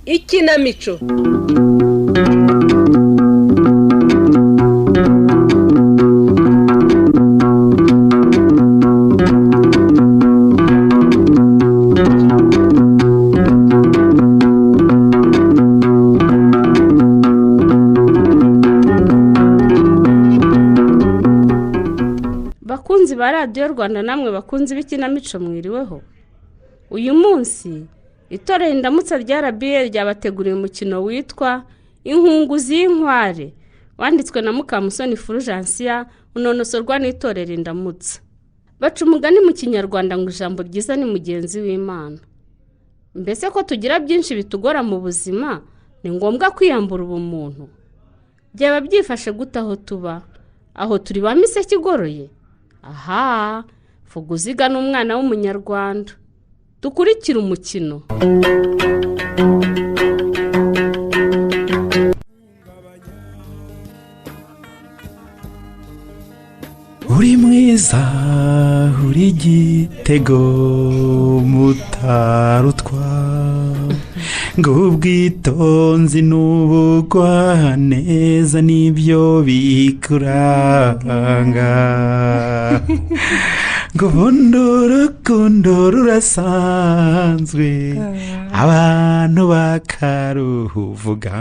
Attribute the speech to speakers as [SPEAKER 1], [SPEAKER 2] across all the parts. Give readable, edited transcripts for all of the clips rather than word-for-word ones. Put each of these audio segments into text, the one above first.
[SPEAKER 1] Ikinamico. Bakunzi ba Radiyo Rwanda namwe bakunzi b'ikinamico mwiriweho. Uyu munsi itorero Indamutsa rya RBA ryabateguriye umukino witwa Inkunguzi y'Inkware, wanditswe na Mukamusoni Fulgence, unonosorwa n'itorero Indamutsa. Baca umugani mu Kinyarwanda ngo ijambo ryiza ni mugenzi w'Imana. Mbese ko tugira byinshi bitugora mu buzima, ni ngombwa kwiyambura ubumuntu. Byaba byifashe gute aho tuba? Aho turi ba miseke igoroye? Aha, Vuguziga ni umwana w'Umunyarwanda. Dukurikire umukino.
[SPEAKER 2] Uri mwiza, uri igitego mutarutwa, ngo ubwitonzi n'ubugwaneza nibyo bikuranga, ngo ubundi urukundo rurasanzwe abantu bakaruvuga,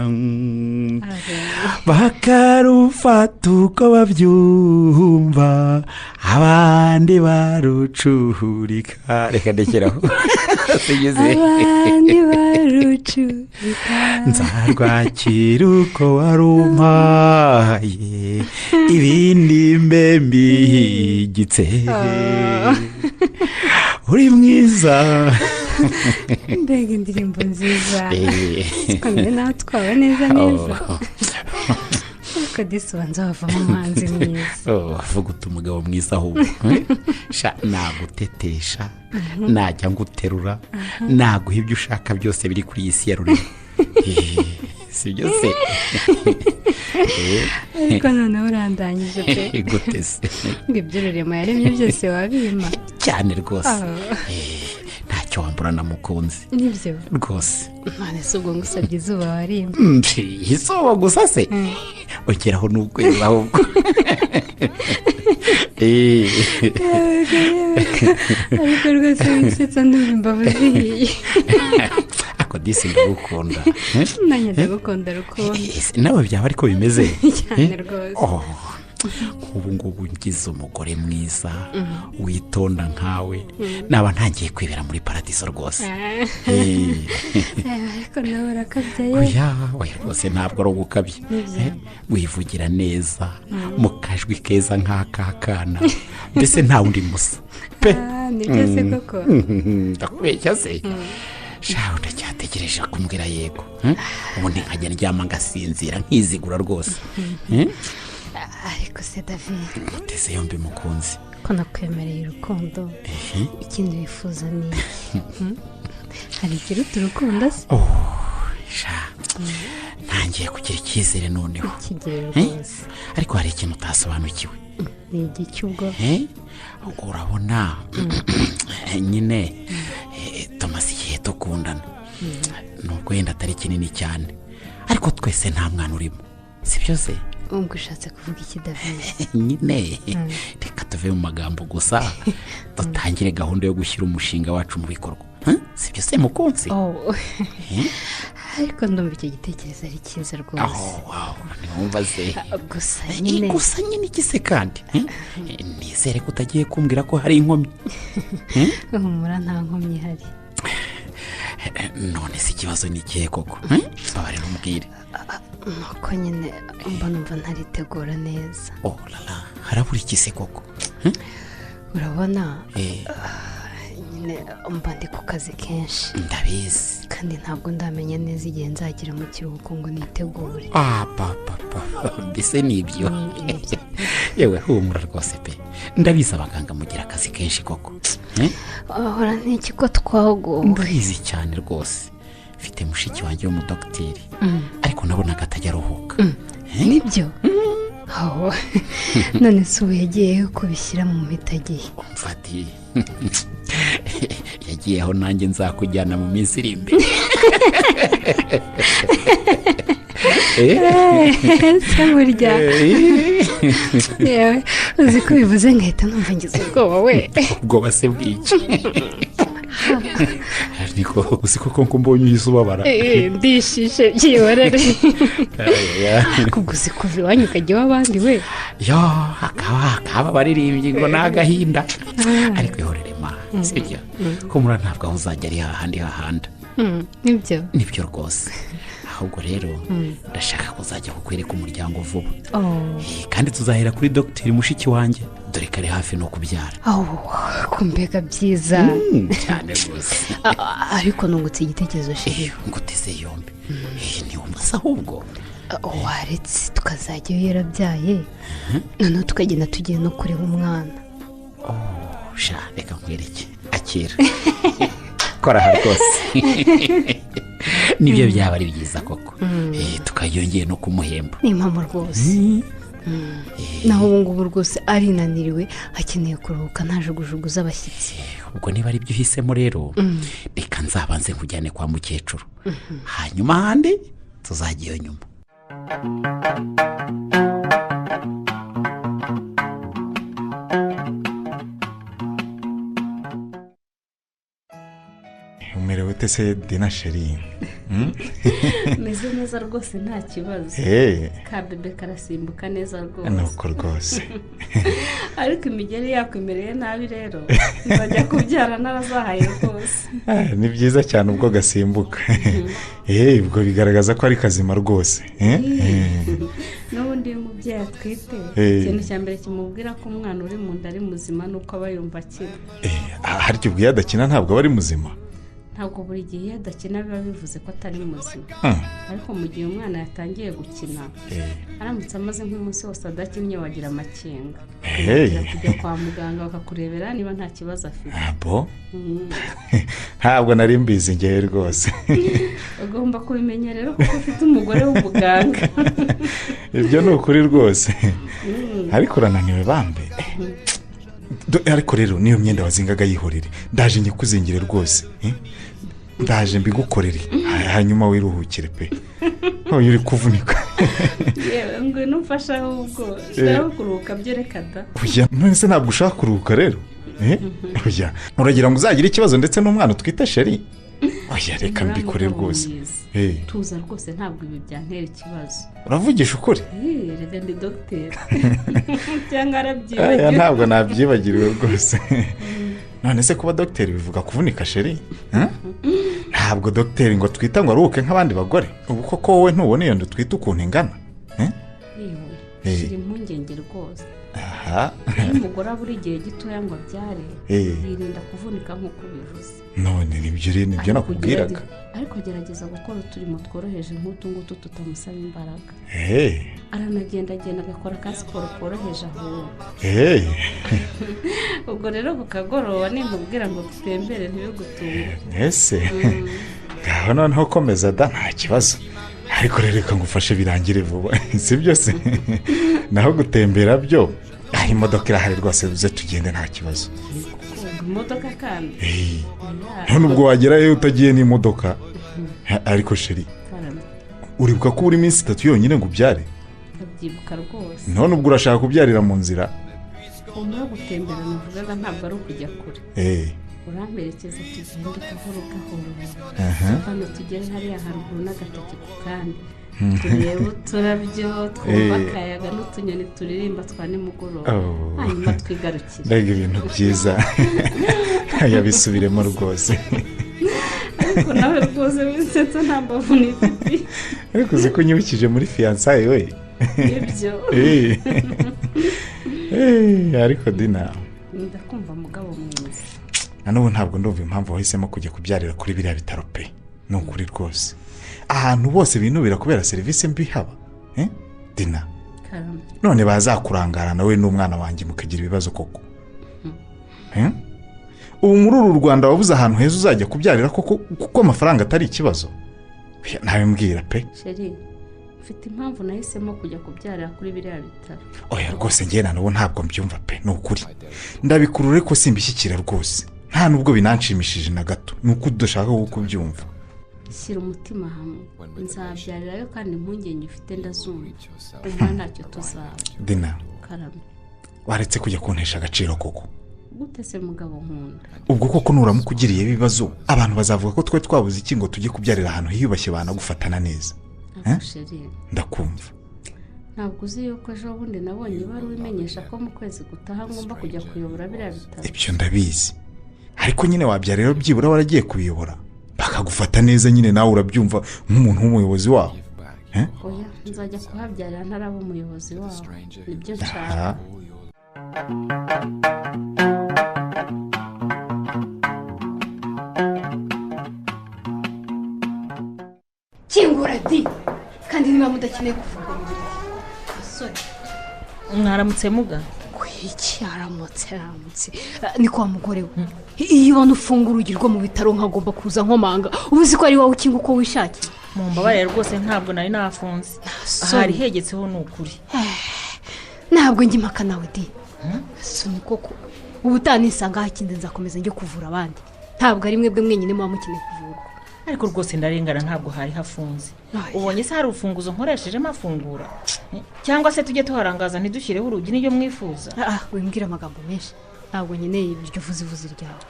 [SPEAKER 2] bakarufata uko babyumva, abandi barucurika. Reka ndekeraho.
[SPEAKER 3] Abandi barucurika.
[SPEAKER 2] Nzarwakira uko warumpaye, ibindi mbe mbigitse. Uri mwiza.
[SPEAKER 3] Mbega indirimbo nziza. Twamye natwawe neza neza. Ariko disi ubanza wavamo umuhanzi mwiza.
[SPEAKER 2] Vuga uti umugabo mwiza ahubwo. Sha nagutetesha, najya nguterura, naguha ibyo ushaka byose biri kuri iyi si ya rurema. Si byo se?
[SPEAKER 3] Ariko noneho urandangije pe.
[SPEAKER 2] Gute se?
[SPEAKER 3] Ngo ibyo rurema yaremye byose wabima.
[SPEAKER 2] Cyane rwose. Ntacyo wambura na mukunzi.
[SPEAKER 3] Nibyo
[SPEAKER 2] rwose.
[SPEAKER 3] None se ubwo ngusabye izuba warimba?
[SPEAKER 2] Izuba gusa se? Ongeraho n'ukwezi ahubwo.
[SPEAKER 3] Ariko rwose wisetsa ndumva imbavu zihiye.
[SPEAKER 2] Ako disi ndagukunda.
[SPEAKER 3] Nanjye ndagukunda rukundo.
[SPEAKER 2] Nawe byaba ariko bimeze?
[SPEAKER 3] Cyane rwose.
[SPEAKER 2] Ubu ngubu ngize umugore mwiza witonda nkawe, naba ntangiye kwibera muri paradiso rwose.
[SPEAKER 3] Ariko nawe urakabya.
[SPEAKER 2] Oya oya rwose ntabwo ari ugukabya. Wivugira neza mu kajwi keza nk'akakana, mbese nta wundi musa pe.
[SPEAKER 3] Nibyo se koko?
[SPEAKER 2] Ndakubeshya se? Shaho ndacyategereje kumbwira yego, ubundi nkajya ndyama ngasinzira nkizigura rwose.
[SPEAKER 3] Ariko se David,
[SPEAKER 2] muteze yombi mukunzi,
[SPEAKER 3] ko nakwemereye urukundo, ikindi wifuza ni iki? Hari ikiruta urukundo se?
[SPEAKER 2] Sha ntangiye kugira icyizere noneho. Ariko hari ikintu utasobanukiwe.
[SPEAKER 3] Ni igiki ubwo?
[SPEAKER 2] Urabona nyine tumaze igihe dukundana, nubwo wenda atari kinini cyane, ariko twese nta mwana urimo, si byo se?
[SPEAKER 3] Ubwo ushatse kuvuga iki David?
[SPEAKER 2] Nyine reka tuve mu magambo gusa, dutangire gahunda yo gushyira umushinga wacu mu bikorwa. Si byo se mukunzi?
[SPEAKER 3] Ariko ndumva icyo gitekerezo ari cyiza rwose.
[SPEAKER 2] Ntiwumva se?
[SPEAKER 3] Gusa nyine.
[SPEAKER 2] Gusa nyine iki se kandi? Nizere ko utagiye kumbwira ko hari inkomyi.
[SPEAKER 3] Humura nta nkomyi ihari.
[SPEAKER 2] None se ikibazo ni ikihe koko? Babarira umbwire.
[SPEAKER 3] Nuko nyine mba numva ntaritegura neza.
[SPEAKER 2] Oh la la, harabura iki se koko?
[SPEAKER 3] Urabona Nyine mba ndi ku kazi kenshi.
[SPEAKER 2] Ndabizi.
[SPEAKER 3] Kandi ntabwo ndamenya neza igihe nzagira mu kiruhuko ngo nitegure.
[SPEAKER 2] Ah papa, mbese ni ibyo? Yewe humura rwose pe, ndabizi abaganga mugira akazi kenshi koko.
[SPEAKER 3] Ahora n'iki ko twagowe.
[SPEAKER 2] Ndabizi cyane rwose, mfite mushiki wanjye w'umudogiteri, ariko nabonaga atajya aruhuka.
[SPEAKER 3] Nibyo? None se ubu yagiye kubishyira mu mpitagihe?
[SPEAKER 2] Umfati yagiye aho nanjye nzakujyana mu minsi iri imbere.
[SPEAKER 3] Se burya yewe uzi ko bivuze nkahita numva ngize ubwoba we.
[SPEAKER 2] Ubwoba se bw'iki? Niko uzi koko ko mbonye uhise ubabara.
[SPEAKER 3] Ndishishe byihorere. Ariko uzi kuva iwanyu ukajya iw'abandi we.
[SPEAKER 2] Yo hakaba abaririmbyi ngo ni agahinda, ariko ihorere ma, sibyo? Humura ntabwo aho uzajya ari hahandi hahanda.
[SPEAKER 3] Nibyo?
[SPEAKER 2] Nibyo rwose. Ahubwo rero ndashaka kuzajya kukwereka umuryango vuba. Kandi tuzahera kuri dogiteri mushiki wanjye, dore ko ari hafi no kubyara.
[SPEAKER 3] Kumbega byiza
[SPEAKER 2] cyane rwose.
[SPEAKER 3] Ariko nungutse igitekerezo shiri.
[SPEAKER 2] Nguteze yombi. Ntiwumva se ahubwo?
[SPEAKER 3] Waretse tukazajya iyo yarabyaye, noneho tukagenda tugiye no kureba umwana.
[SPEAKER 2] Sha reka nkwereke akira. Kora aha rwose. Nibyo byaba ari byiza koko. Tukayongeye no kumuhemba.
[SPEAKER 3] Ni impamo rwose. Naho ubu ngubu rwose arinaniriwe, akeneye kuruhuka nta jugujugu z'abashyitsi.
[SPEAKER 2] Ubwo niba ari byo uhisemo rero, reka nzabanze nkujyane kwa mukecuru, hanyuma ahandi tuzajya iyo nyuma.
[SPEAKER 4] Umerewe ute se Dina sheri?
[SPEAKER 1] Meze neza rwose nta kibazo. Ka bebe karasimbuka neza rwose.
[SPEAKER 4] Nuko rwose.
[SPEAKER 1] Ariko imigeri yakwemereye nabi rero, nzajya kubyara narazahaye rwose.
[SPEAKER 4] Ni byiza cyane ubwo gasimbuka. Ubwo bigaragaza ko ari kazima rwose.
[SPEAKER 1] N'ubundi iyo umubyeyi atwite, ikintu cya mbere kimubwira ko umwana uri mu nda ari muzima nuko aba yumva akina.
[SPEAKER 4] Harya ubwo iyo adakina ntabwo aba ari muzima?
[SPEAKER 1] Ntabwo buri gihe iyo adakina biba bivuze ko atari muzima. Ariko mu gihe umwana yatangiye gukina, aramutse amaze nk'umunsi wose adakinnye wagira amakenga. Kujya kwa muganga bakakurebera niba nta kibazo afite.
[SPEAKER 4] Ntabwo nari mbizi ngewe rwose.
[SPEAKER 1] Ugomba kubimenya rero kuko ufite umugore w'umuganga.
[SPEAKER 4] Ibyo ni ukuri rwose. Ariko urananiwe bambe. Ariko rero niyo myenda wazingaga yihorere, ndaje nyikuzingire rwose. Ndaje mbigukorere hanyuma wiruhukire pe. Ntoye uri kuvunika.
[SPEAKER 1] Yewe ngwino umfashe ahubwo, shaka kuruhuka byereka da.
[SPEAKER 4] Oya none se ntabwo ushaka kuruhuka rero? Oya uragira ngo uzagire ikibazo ndetse n'umwana utwite sheri? Oya reka mbikore rwose.
[SPEAKER 1] Tuza rwose ntabwo ibi byantera ikibazo.
[SPEAKER 4] Uravugisha ukuri?
[SPEAKER 1] Reka ndi dogiteri. Cyangwa arabyibagiwe.
[SPEAKER 4] Ntabwo nabyibagiriwe rwose. None se kuba dogiteri bivuga kuvunika sheri? Ntabwo dogiteri ngo twita ngo aruhuke nk'abandi bagore. Ubu koko wowe ntubona iyo nda twita ukuntu ingana?
[SPEAKER 1] Yewe shira impungenge rwose. Iyo umugore abura igihe gitoya ngo abyare, yirinda kuvunika nk'uko bivuze.
[SPEAKER 4] None nibyo rero nibyo nakubwiraga.
[SPEAKER 1] Ariko gerageza gukora uturimo tworoheje nk'utu ngutu tutamusaba imbaraga. Aranagendagenda agakora ka siporo koroheje ahubwo. Ubwo rero ku kagoroba ninkubwira ngo dutembere ntibigutunge.
[SPEAKER 4] Ese ngaho noneho komeza da nta kibazo. Ariko rero reka ngufashe birangire vuba, si byo se? Naho gutembera byo imodoka irahari rwose uze tugende nta kibazo.
[SPEAKER 1] Imodoka kandi?
[SPEAKER 4] None ubwo wagerayo utagiye n'imodoka? Ariko sheri, uribuka ko uri iminsi 3 yonyine ngo ubyare?
[SPEAKER 1] Ndabyibuka rwose.
[SPEAKER 4] None ubwo urashaka kubyarira mu nzira?
[SPEAKER 1] Umwe gutembera navugaga ntabwo ari ukujya kure. Uramperekeza tugende gahoro gahoro. Hano tugere hariya haruguru n'agatoki ku kandi. Turebe uturabyo, twumva akayaga n'utunyoni turirimba twa nimugoroba. Hanyuma twigarukire.
[SPEAKER 4] Mbega ibintu byiza. Yabisubiremo rwose.
[SPEAKER 1] Ariko nawe rwose winsetsa nta mbavu n'ifite.
[SPEAKER 4] Ariko uzi ko unyibukije muri fiyansaye we.
[SPEAKER 1] Ibyo.
[SPEAKER 4] Ariko Dina.
[SPEAKER 1] Ndakumva mugabo mwiza.
[SPEAKER 4] Na n'ubu ntabwo ndumva impamvu wahisemo kujya kubyarira kuri biriya bitaro pe. Ni ukuri rwose. Ahantu bose binubira kubera serivisi mbi haba. Dina. None bazakurangara nawe n'umwana wanjye mukagira ibibazo koko. Ubu muri uru Rwanda wabuze ahantu heza uzajya kubyarira koko kuko amafaranga atari ikibazo. Ntabimbwira pe.
[SPEAKER 1] Sheri, mfite impamvu nahisemo kujya kubyarira kuri biriya bitaro.
[SPEAKER 4] Oya rwose njye na n'ubu ntabwo mbyumva pe, ni ukuri. Ndabikurure ko simbishyikira rwose. Nta nubwo binanshimishije na gato. Ni uko udashaka kubyumva.
[SPEAKER 1] Shyira umutima hamwe. Nzabyarirayo kandi impungenge ufite ndazumva. Umva ntacyo tuzaba.
[SPEAKER 4] Dina.
[SPEAKER 1] Karame.
[SPEAKER 4] Waretse kujya kuntesha agaciro koko.
[SPEAKER 1] Gute se mugabo nkunda?
[SPEAKER 4] Ubwo koko nuramuka ugiriye ibibazo, abantu bazavuga ko twe twabuze iki ngo tujye kubyarira ahantu hiyubashye banagufatana neza. Ndakumva.
[SPEAKER 1] Ntabwo uzi yuko ejo bundi nabonye ibaruwa imenyesha ko mu kwezi gutaha ngomba kujya kuyobora biriya bitaro.
[SPEAKER 4] Ibyo ndabizi. Ariko nyine wabyarira byibura waragiye kubiyobora. Bakagufata neza nyine nawe urabyumva nk'umuntu w'umuyobozi waho.
[SPEAKER 1] Oya, nzajya kuhabyarira ntaraba umuyobozi waho. Nibyo nshaka.
[SPEAKER 3] Kingura di kandi niba mudakeneye kuvurwa mu buriri. Basore
[SPEAKER 5] mwaramutse muga.
[SPEAKER 3] Kuki aramutse aramutse ni kwa mugore we. Iyo ubona ufunga urugi rwo mu bitaro nkagomba kuza nkomanga, ubu uzi ko ari wowe ukinga uko wishakiye.
[SPEAKER 5] Mumbabarire rwose ntabwo nari nafunze. Ahari hegetseho ni ukuri.
[SPEAKER 3] Ntabwo njye impaka nawe di. Soni koko ubu utanisanga hakindi nzakomeza njye kuvura abandi. Ntabwo ari mwebwe mwenyine muba mukeneye kuvurwa.
[SPEAKER 5] Ariko rwose ndarengana ntabwo hari hafunze. Ubonye se hari urufunguzo nkoresheje mafungura? Cyangwa se tujye tuharangaza ntidushyireho urugi niyo mwifuza?
[SPEAKER 3] Wimbwira amagambo menshi. Ntabwo nkeneye iryo vuzivuzi ryawe.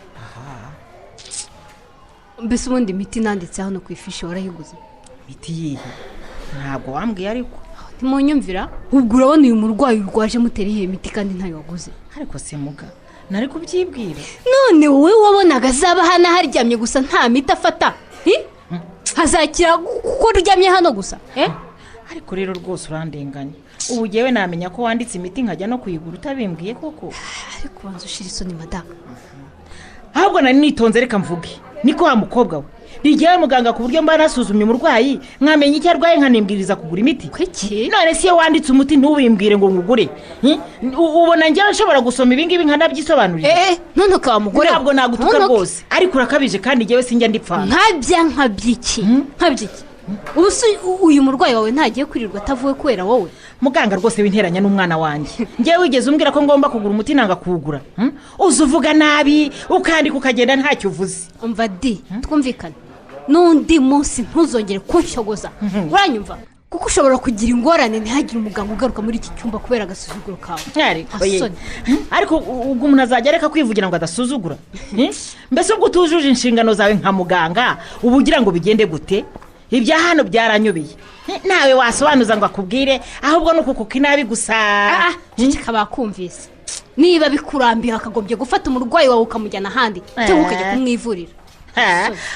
[SPEAKER 3] Mbese ubundi imiti nanditse hano ku ifishi warayiguze?
[SPEAKER 5] Imiti yihe? Ntabwo wambwiye ariko.
[SPEAKER 3] Ntimunyumvira? Ubwo urabona uyu murwayi urwaje mutera iyihe miti kandi ntayo waguze?
[SPEAKER 5] Ariko se muga, nari kubyibwira.
[SPEAKER 3] None wowe wabonaga azaba hano haryamye gusa nta miti afata? Hazakira kuko uryamye hano gusa?
[SPEAKER 5] Ariko rero rwose urandenganya. Ubu jyewe namenya ko wanditse imiti nkajya no kuyigura utabimbwiye koko.
[SPEAKER 3] Ariko banza ushira isoni madamu.
[SPEAKER 5] Ahubwo nari nitonze reka mvuge. Niko wa mukobwa we. Rigiye muganga ku buryo mba nasuzumye umurwayi nkamenya icyo arwaye nkanimbwiriza kugura imiti.
[SPEAKER 3] Kuki?
[SPEAKER 5] None si iyo wanditse umuti ntubimbwire ngo ngugure. Ubona njye nshobora gusoma ibi ngibi nkanabyisobanurira.
[SPEAKER 3] None ka mugore
[SPEAKER 5] ntabwo nagutuka rwose. Ariko urakabije kandi jyewe sinjya ndipfana.
[SPEAKER 3] Nkabya nkabyiki? Nkabyiki? Ubu uyu murwayi wawe ntagiye kwirirwa atavuwe kubera wowe?
[SPEAKER 5] Muganga rwose winteranya n'umwana wanjye. Njyewe wigeze umbwira ko ngomba kugura umuti nanga kuwugura. Uza uvuga nabi ukandika ukagenda ntacyo uvuze.
[SPEAKER 3] Umva di twumvikane. N'undi munsi ntuzongere kunshogoza. Uranyumva? Kuko ushobora kugira ingorane ntihagire umuganga ugaruka muri iki cyumba kubera agasuzuguro kawe.
[SPEAKER 5] Ariko ubwo umuntu azajya areka kwivugira ngo adasuzugura. Mbese ubwo utujuje inshingano zawe nka muganga ubu ugira ngo bigende gute? Ibya hano byaranyobeye. Nawe wasobanuza ngo akubwire ahubwo nuko kuko inabi gusa.
[SPEAKER 3] Ceceka bakumvise. Niba bikurambiye akagombye gufata umurwayi wawe ukamujyana ahandi cyangwa ukajya kumwivurira.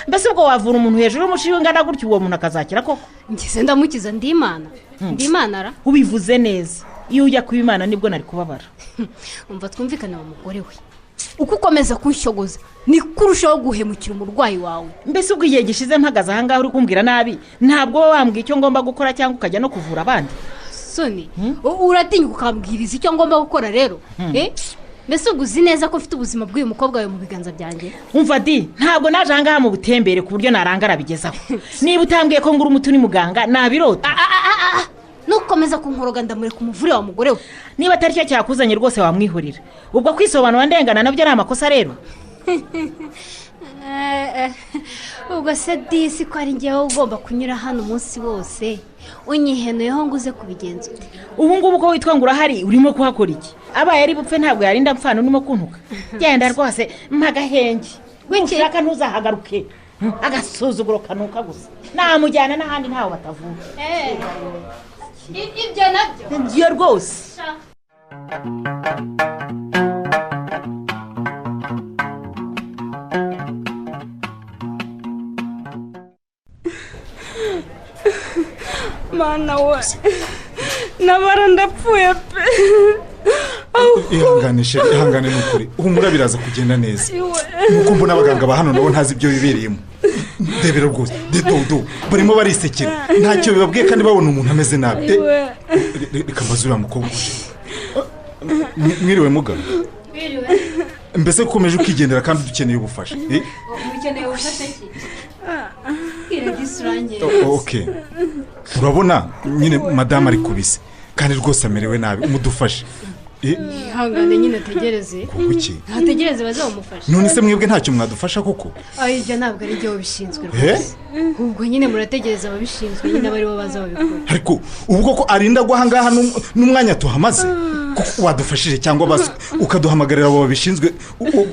[SPEAKER 5] Mbese ubwo wavura umuntu hejuru y'umushiha ungana gutyo uwo muntu akazakira koko?
[SPEAKER 3] Ngeze ndamukiza ndimana. Ndimana ra?
[SPEAKER 5] Ubivuze neza. Iyo ujya kuba Imana nibwo nari kubabara.
[SPEAKER 3] Umva twumvikane wa mugore we. Uko ukomeza kunshogoza ni kurushaho guhemukira umurwayi wawe.
[SPEAKER 5] Mbese ubwo igihe gishize mpagaze aha ngaha uri kumbwira nabi, ntabwo wowe wambwiye icyo ngomba gukora cyangwa ukajya no kuvura abandi?
[SPEAKER 3] Soni, uratinya ukambwiriza icyo ngomba gukora rero? Mbese ubwo uzi neza ko mfite ubuzima bw'uyu mukobwa wawe mu biganza byanjye?
[SPEAKER 5] Umva di, ntabwo naje aha ngaha mu butembere ku buryo narangara bigezaho. Niba utambwiye ko ngura umuti uri muganga nabirota.
[SPEAKER 3] Nukomeza kunkoroga ndamureka umuvure wa mugore we.
[SPEAKER 5] Niba atari cyo cyakuzanye rwose wamwihurira. Ubwo kwisobanura ndengana nabyo ari amakosa rero.
[SPEAKER 3] Ubwo se disi ko ari njyewe ugomba kunyura hano umunsi wose unyihenuyeho nguze kubigenza ute?
[SPEAKER 5] Ubu ngubu ko witwa ngo urahari urimo kuhakora iki? Abaye ari bupfe ntabwo yarinda mpfana urimo kuntuka. Genda rwose mpagahenge. Ushaka ntuzahagaruke. Agasuzuguro kanuka gusa. Namujyana n'ahandi ntawe batavuga.
[SPEAKER 3] Ibyo nabyo
[SPEAKER 5] ibyo rwose.
[SPEAKER 1] Mana we, nabara ndapfuye pe.
[SPEAKER 4] Ihangane sheri, ihangane nukuri. Humura biraza kugenda neza. Nuko mbona abaganga ba hano nabo ntazi ibyo bibereyemo. Ndebera rwose, dedodo barimo barisekera. Ntacyo bibabwiye kandi babona umuntu ameze nabi. Reka mbazura mukobwa. Mwiriwe muga.
[SPEAKER 3] Mwiriwe.
[SPEAKER 4] Mbese ukomeje ukigendera kandi dukeneye ubufasha.
[SPEAKER 3] Ukeneye ubufasha ki?
[SPEAKER 4] Okay. Urabona nyine madame ari kubise kandi rwose amerewe nabi, umudufashe.
[SPEAKER 3] Ihangane nyine ategereze.
[SPEAKER 4] Kuki?
[SPEAKER 3] Ategereze bazamufasha.
[SPEAKER 4] None se mwebwe ntacyo mwadufasha koko?
[SPEAKER 3] Ayo ibyo ntabwo ari byo bishinzwe rwose. Ubwo nyine murategereza ababishinzwe nyine bari bo baza babikora.
[SPEAKER 4] Ariko ubwo ko arinda guhangaha n'umwanya tuhamaze kuko wadufashije cyangwa basi ukaduhamagarira abo babishinzwe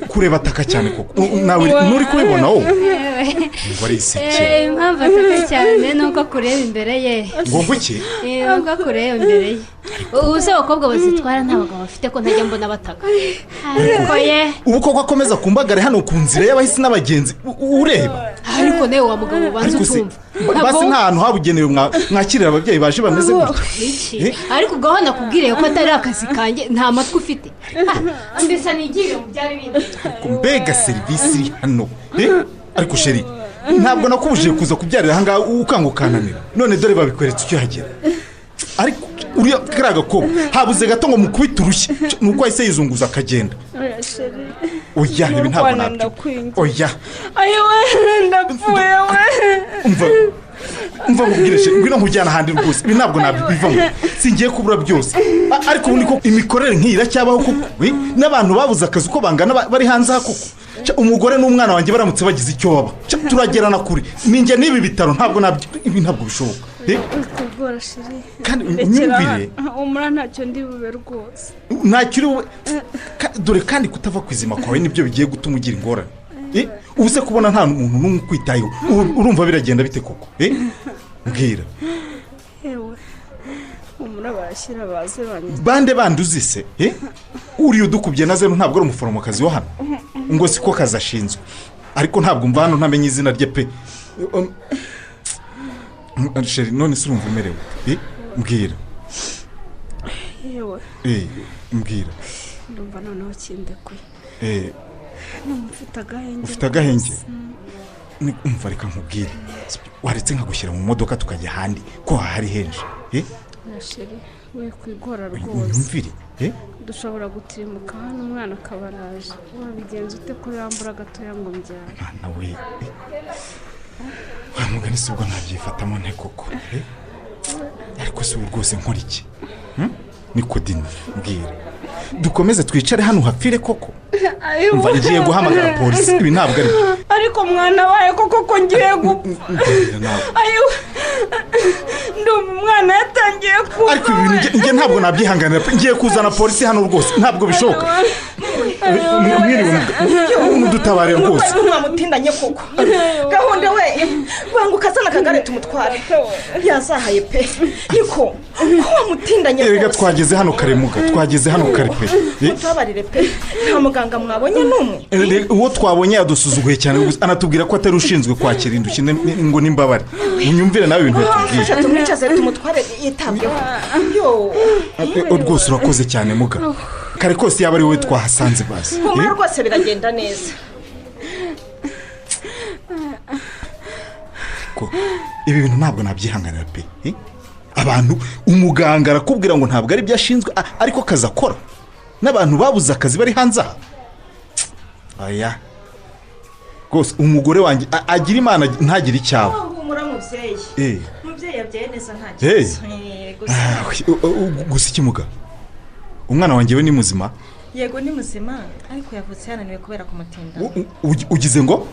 [SPEAKER 4] kureba ataka cyane koko. Nawe nuri kubibona wowe? Ngo ari iseke.
[SPEAKER 3] Impamvu ataka cyane nuko kureba imbere ye.
[SPEAKER 4] Ngo nguki?
[SPEAKER 3] Nuko kureba imbere ye. Ubu se abakobwa bazitwara nta bagabo bafite ko ntajya mbona bataka. Ariko ye
[SPEAKER 4] ubu koko akomeza kumbagara hano ku nzira y'abahisi n'abagenzi ureba.
[SPEAKER 3] Ariko nawe wa mugabo ubanza utumva.
[SPEAKER 4] Basi nta hantu habugenewe mwakirira ababyeyi baje bameze gutya.
[SPEAKER 3] Ariko ubwo aho nakubwiriye ko atari akazi kanjye nta matwi ufite. Mbese nigire mu byari bindi.
[SPEAKER 4] Mbega serivisi iri hano. Ariko sheri ntabwo nakubujije kuza kubyarira aha ngaha ukangukananira. None dore babikweretse ukihagera. Ariko uriya kariya gakobwa habuze gato ngo mukubite urushyi nuko ahise yizunguza akagenda. Oya ibi ntabwo nabyo. Oya
[SPEAKER 1] ayiwe ndapfuye we.
[SPEAKER 4] Umva nkubwire sheri, ngwino nkujyana ahandi rwose. Ibi ntabwo nabivamo, singiye kubura byose. Ariko ubu niko imikorere nk'iyi iracyabaho koko. N'abantu babuze akazi uko bangana bari hanze aha koko. Umugore n'umwana wanjye baramutse bagize icyo baba turagerana kure. Ninjye n'ibi bitaro ntabwo nabyo, ibi ntabwo bishoboka. Kandi unyumvire
[SPEAKER 1] umura ntacyo ndi bube rwose.
[SPEAKER 4] Ntacyo uri bube. Dore kandi kutava kwizima kwawe nibyo bigiye gutuma ugira ingorane. Ubu se kubona nta muntu n'umwe ukwitayeho urumva biragenda bite koko? Mbwira.
[SPEAKER 1] Yewe umura barashyira baze banyuze.
[SPEAKER 4] Bande banduzi se? Uriya udukubye na zeru ntabwo ari umuforomokazi wa hano. Ngo siko kazi ashinzwe. Ariko ntabwo mva hano ntamenye izina rye pe. Sheri none se urumva umerewe? Mbwira.
[SPEAKER 1] Yewe.
[SPEAKER 4] Mbwira.
[SPEAKER 1] Ndumva noneho kindekuye. Ufite agahenge.
[SPEAKER 4] Ufite agahenge? Umva reka nkubwire. Waretse nkagushyira mu modoka tukajya ahandi ko hari henshi.
[SPEAKER 1] Sheri we kwigora rwose.
[SPEAKER 4] Unyumvire.
[SPEAKER 1] Dushobora gutirimuka hano umwana akabaraje. Wabigenza ute kurambura gatoya ngo mbyare?
[SPEAKER 4] Mwana we. Wa mugani si ubwo nabyifatamo nte koko. Ariko si ubu rwose nkora iki? Nikodini mbwira. Dukomeze twicare hano hapfire koko. Umva ngiye guhamagara polisi ibi ntabwo ari.
[SPEAKER 1] Ariko mwana waye koko ko ngiye gupfa. Ayo ndumva umwana yatangiye kuva.
[SPEAKER 4] Ariko ibi ngiye ntabwo nabyihanganira. Ngiye kuzana polisi hano rwose ntabwo bishoboka. Mwiriwe mudutabare rwose.
[SPEAKER 6] Mwamutindanye koko. Gahunda we banguka azana akagare tumutware. Yazahaye pe. Niko ko wamutindanye rwose.
[SPEAKER 4] Erega twageze hano kare muga, twageze hano kare pe.
[SPEAKER 6] Mutabarire pe. Nta muganga mwabonye n'umwe.
[SPEAKER 4] Uwo twabonye yadusuzuguye cyane anatubwira ko atari ushinzwe kwakira indushyi ngo n'imbabare. Unyumvire nawe ibintu yatubwiye.
[SPEAKER 6] Tumwicaze tumutware yitabweho. Yo.
[SPEAKER 4] Rwose urakoze cyane muga. Kare kose yaba ari wowe twahasanze basi.
[SPEAKER 6] Humura rwose biragenda neza.
[SPEAKER 4] Ko ibi bintu ntabwo nabyihanganira pe. Abantu umuganga arakubwira ngo ntabwo ari byashinzwe ariko kazi akora. N'abantu babuze akazi bari hanze aha. Aya. Rwose umugore wanjye agira Imana ntagira icyabo.
[SPEAKER 6] Humura mubyeyi. Mubyeyi yabyaye neza nta kibazo.
[SPEAKER 4] Gusa iki muga? Umwana wanjye we ni muzima?
[SPEAKER 6] Yego ni muzima ariko yavutse yananiwe kubera kumutinda.
[SPEAKER 4] Ugize ngo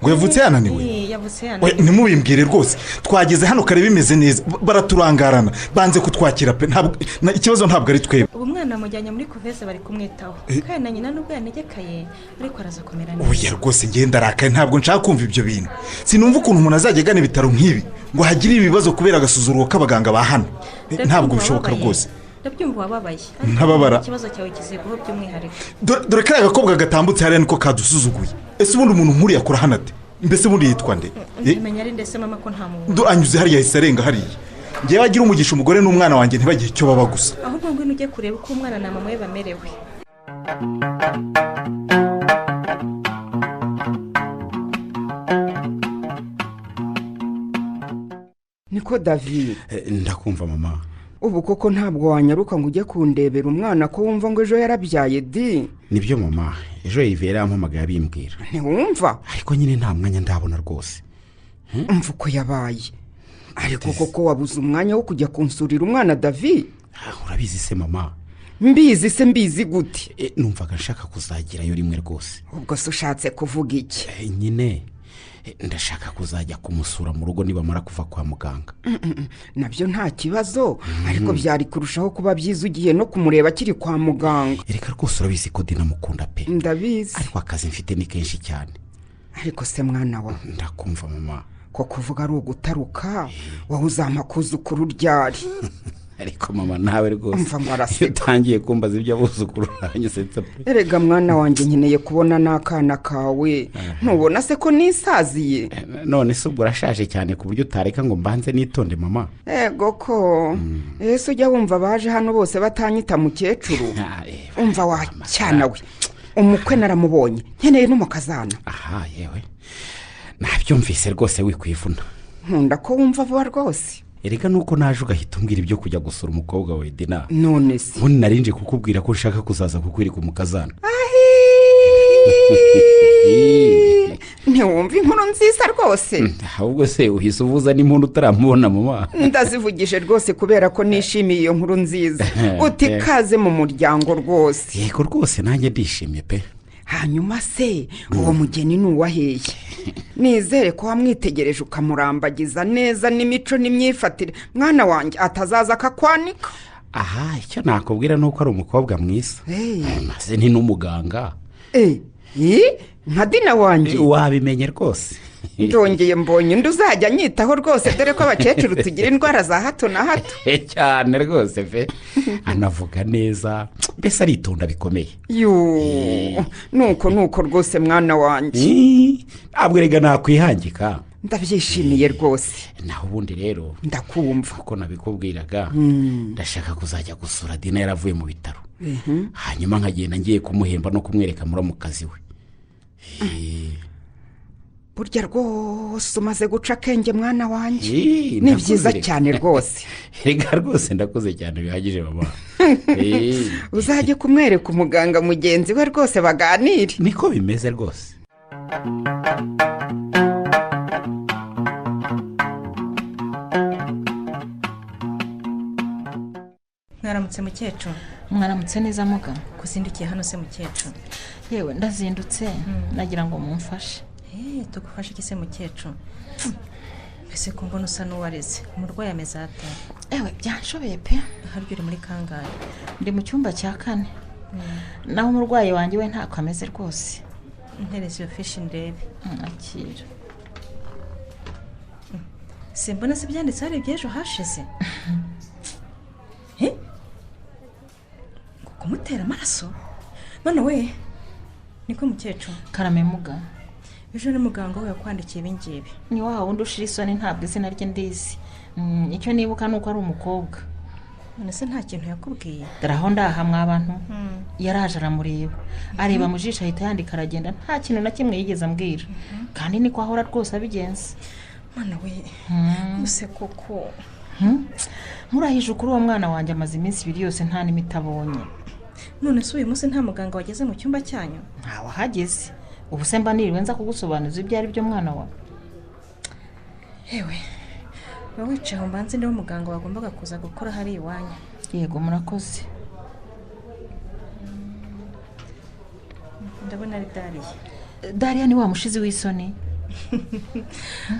[SPEAKER 4] yavutse yananiwe?
[SPEAKER 6] Yavutse yananiwe.
[SPEAKER 4] Ntimubimbwire rwose. Twageze hano kare bimeze neza baraturangarana banze kutwakira pe. Ntabwo ikibazo ntabwo ari twebwe.
[SPEAKER 6] Ubu mwana amujyanye muri kuveze bari kumwitaho. Kandi na nyina nubwo yanegekaye ariko araza kumera neza.
[SPEAKER 4] Oya rwose ngenda arakaye ntabwo nshaka kumva ibyo bintu. Sinumva ukuntu umuntu azajya agana ibitaro nk'ibi ngo hagire ibibazo kubera agasuzuguro k'abaganga ba hano. Ntabwo bishoboka rwose.
[SPEAKER 6] Ndabyumva wababaye.
[SPEAKER 4] Ntababara.
[SPEAKER 6] Ikibazo cyawe kiziguho by'umwihariko.
[SPEAKER 4] Dore kariya gakobwa gatambutse hariya niko kadusuzuguye. Ese ubundi umuntu nkuriya akora hano ate? Mbese ubundi yitwa nde?
[SPEAKER 6] Ndimenya ari ndese mama ko nta muntu.
[SPEAKER 4] Anyuze hariya ahise arenga hariya. Ngewe agira umugisha umugore n'umwana wanjye ntibagire icyo baba gusa.
[SPEAKER 6] Ahubwo ngwino ujye kureba uko umwana na mama we bamerewe.
[SPEAKER 7] Niko David.
[SPEAKER 2] Ndakumva mama.
[SPEAKER 7] Ubu koko ntabwo wanyaruka ngo ujye kundebera umwana ko wumva ngo ejo yarabyaye di?
[SPEAKER 2] Nibyo mama, ejo Yves yampamagaye abimbwira.
[SPEAKER 7] Ntiwumva?
[SPEAKER 2] Ariko nyine nta mwanya ndabona rwose.
[SPEAKER 7] Umva uko yabaye. Ariko koko wabuze umwanya wo kujya kunsurira umwana David?
[SPEAKER 2] Urabizi se mama?
[SPEAKER 7] Mbizi se mbizi gute?
[SPEAKER 2] Numvaga nshaka kuzagerayo rimwe rwose.
[SPEAKER 7] Ubwo se ushatse kuvuga iki?
[SPEAKER 2] Nyine ndashaka kuzajya kumusura mu rugo nibamara kuva kwa muganga.
[SPEAKER 7] Nabyo nta kibazo, ariko byari kurushaho kuba byiza ugiye no kumureba akiri kwa muganga.
[SPEAKER 2] Reka rwose urabizi ko Dina mukunda pe.
[SPEAKER 7] Ndabizi.
[SPEAKER 2] Ariko akazi mfite ni kenshi cyane.
[SPEAKER 7] Ariko se mwana wa,
[SPEAKER 2] ndakumva mama.
[SPEAKER 7] Ko kuvuga ari ugutaruka, wowe uzampa kuzukuru ryari?
[SPEAKER 2] Ariko mama nawe rwose
[SPEAKER 7] umva ngo araseka.
[SPEAKER 2] Utangiye kumbaza ibyo abuzukuru uranyesetsa pe.
[SPEAKER 7] Erega mwana wanjye nkeneye kubona n'akana kawe. Ntubona se ko nisaziye?
[SPEAKER 2] None se ubwo urashaje cyane ku buryo utareka ngo mbanze nitonde mama?
[SPEAKER 7] Ego ko. Ese ujya wumva baje hano bose batanyita mukecuru? Umva wa cyana we. Umukwe naramubonye, nkeneye n'umukazana.
[SPEAKER 2] Aha yewe. Nabyumvise rwose wikwivuna.
[SPEAKER 7] Nkunda ko wumva vuba rwose.
[SPEAKER 2] Erega nuko naje ugahita umbwira ibyo kujya gusura umukobwa wawe Dina.
[SPEAKER 7] None se
[SPEAKER 2] ubundi narinje kukubwira ko ushaka kuzaza kukwereka umukazana.
[SPEAKER 7] Ntiwumva inkuru nziza rwose.
[SPEAKER 2] Ahubwo se uhise uvuza n'impundu utaramubona mama?
[SPEAKER 7] Ndazivugije rwose kubera ko nishimiye iyo nkuru nziza. Uti kaze mu muryango rwose.
[SPEAKER 2] Yego rwose nanjye ndishimye pe.
[SPEAKER 7] Hanyuma se uwo mugeni ni uwaheye? Nizere ko wamwitegereje ukamurambagiza neza n'imico n'imyifatire, mwana wanjye atazaza akakwanika.
[SPEAKER 2] Aha icyo nakubwira nuko ari umukobwa mwiza. Maze ni n'umuganga.
[SPEAKER 7] Nka Dina wanjye.
[SPEAKER 2] Wabimenye rwose.
[SPEAKER 7] Ndongeye mbonye undi uzajya anyitaho rwose, dore ko abakecuru tugira indwara za hato na hato.
[SPEAKER 2] Cyane rwose pe. Anavuga neza, mbese aritonda bikomeye.
[SPEAKER 7] Yo, nuko rwose mwana wanjye.
[SPEAKER 2] Ntabwo erega nakwihangika.
[SPEAKER 7] Ndabyishimiye rwose.
[SPEAKER 2] Naho ubundi rero
[SPEAKER 7] ndakumva
[SPEAKER 2] uko nabikubwiraga, ndashaka kuzajya gusura Dina yaravuye mu bitaro. Hanyuma nkagenda ngiye kumuhemba no kumwereka muramukazi we.
[SPEAKER 7] Burya rwose umaze guca akenge mwana wanjye. Ni byiza cyane rwose.
[SPEAKER 2] Rega rwose ndakoze cyane bihagije mama.
[SPEAKER 7] Uzajye kumwereka umuganga mugenzi we rwose baganire.
[SPEAKER 2] Niko bimeze rwose.
[SPEAKER 6] Mwaramutse mukecuru.
[SPEAKER 5] Mwaramutse neza muga.
[SPEAKER 6] Kuzindukiye hano se mukecuru?
[SPEAKER 5] Yewe ndazindutse, nagira ngo mumfashe.
[SPEAKER 6] Tugufashe iki se mukecuru? Mbese ko mbona usa n'uwareze, umurwayi ameze ate?
[SPEAKER 5] Ewe byanshobeye pe.
[SPEAKER 6] Harya uri muri kangahe?
[SPEAKER 5] Ndi mu cyumba cya 4. Naho umurwayi wanjye we ntako ameze rwose.
[SPEAKER 6] Ntereze iyo fishi ndebe.
[SPEAKER 5] Akira.
[SPEAKER 6] Simbona se byanditse hari iby'ejo hashize? Kumutera amaraso? None we niko mukecuru?
[SPEAKER 5] Karame muga.
[SPEAKER 6] Ejo ni muganga we yakwandikiye ibingibi.
[SPEAKER 5] Ni wa wundi ushira isoni ntabwo izina rye ndizi. Icyo nibuka nuko ari umukobwa.
[SPEAKER 6] None se nta kintu yakubwiye?
[SPEAKER 5] Dore aho ndaha mwa bantu. Yaraje aramureba. Areba mu jisho ahita yandika aragenda, nta kintu na kimwe yigeze ambwira. Kandi niko ahora rwose abigenza.
[SPEAKER 6] Mana we. Use koko.
[SPEAKER 5] Nkurahije ukuri uwo mwana wanjye amaze iminsi ibiri yose nta n'imiti abonye.
[SPEAKER 6] None se uyu munsi nta muganga wageze mu cyumba cyanyu?
[SPEAKER 5] Ntawe ahageze. Ubu se mba niriwe nza kugusobanuza ibyo ari byo mwana wa.
[SPEAKER 6] Yewe ba wicaye aho mbanze niwe muganga wagombaga kuza gukora hari iwanyu.
[SPEAKER 5] Yego murakoze.
[SPEAKER 6] Ndabona ari Dariya.
[SPEAKER 5] Dariya ni wa mushizi w'isoni.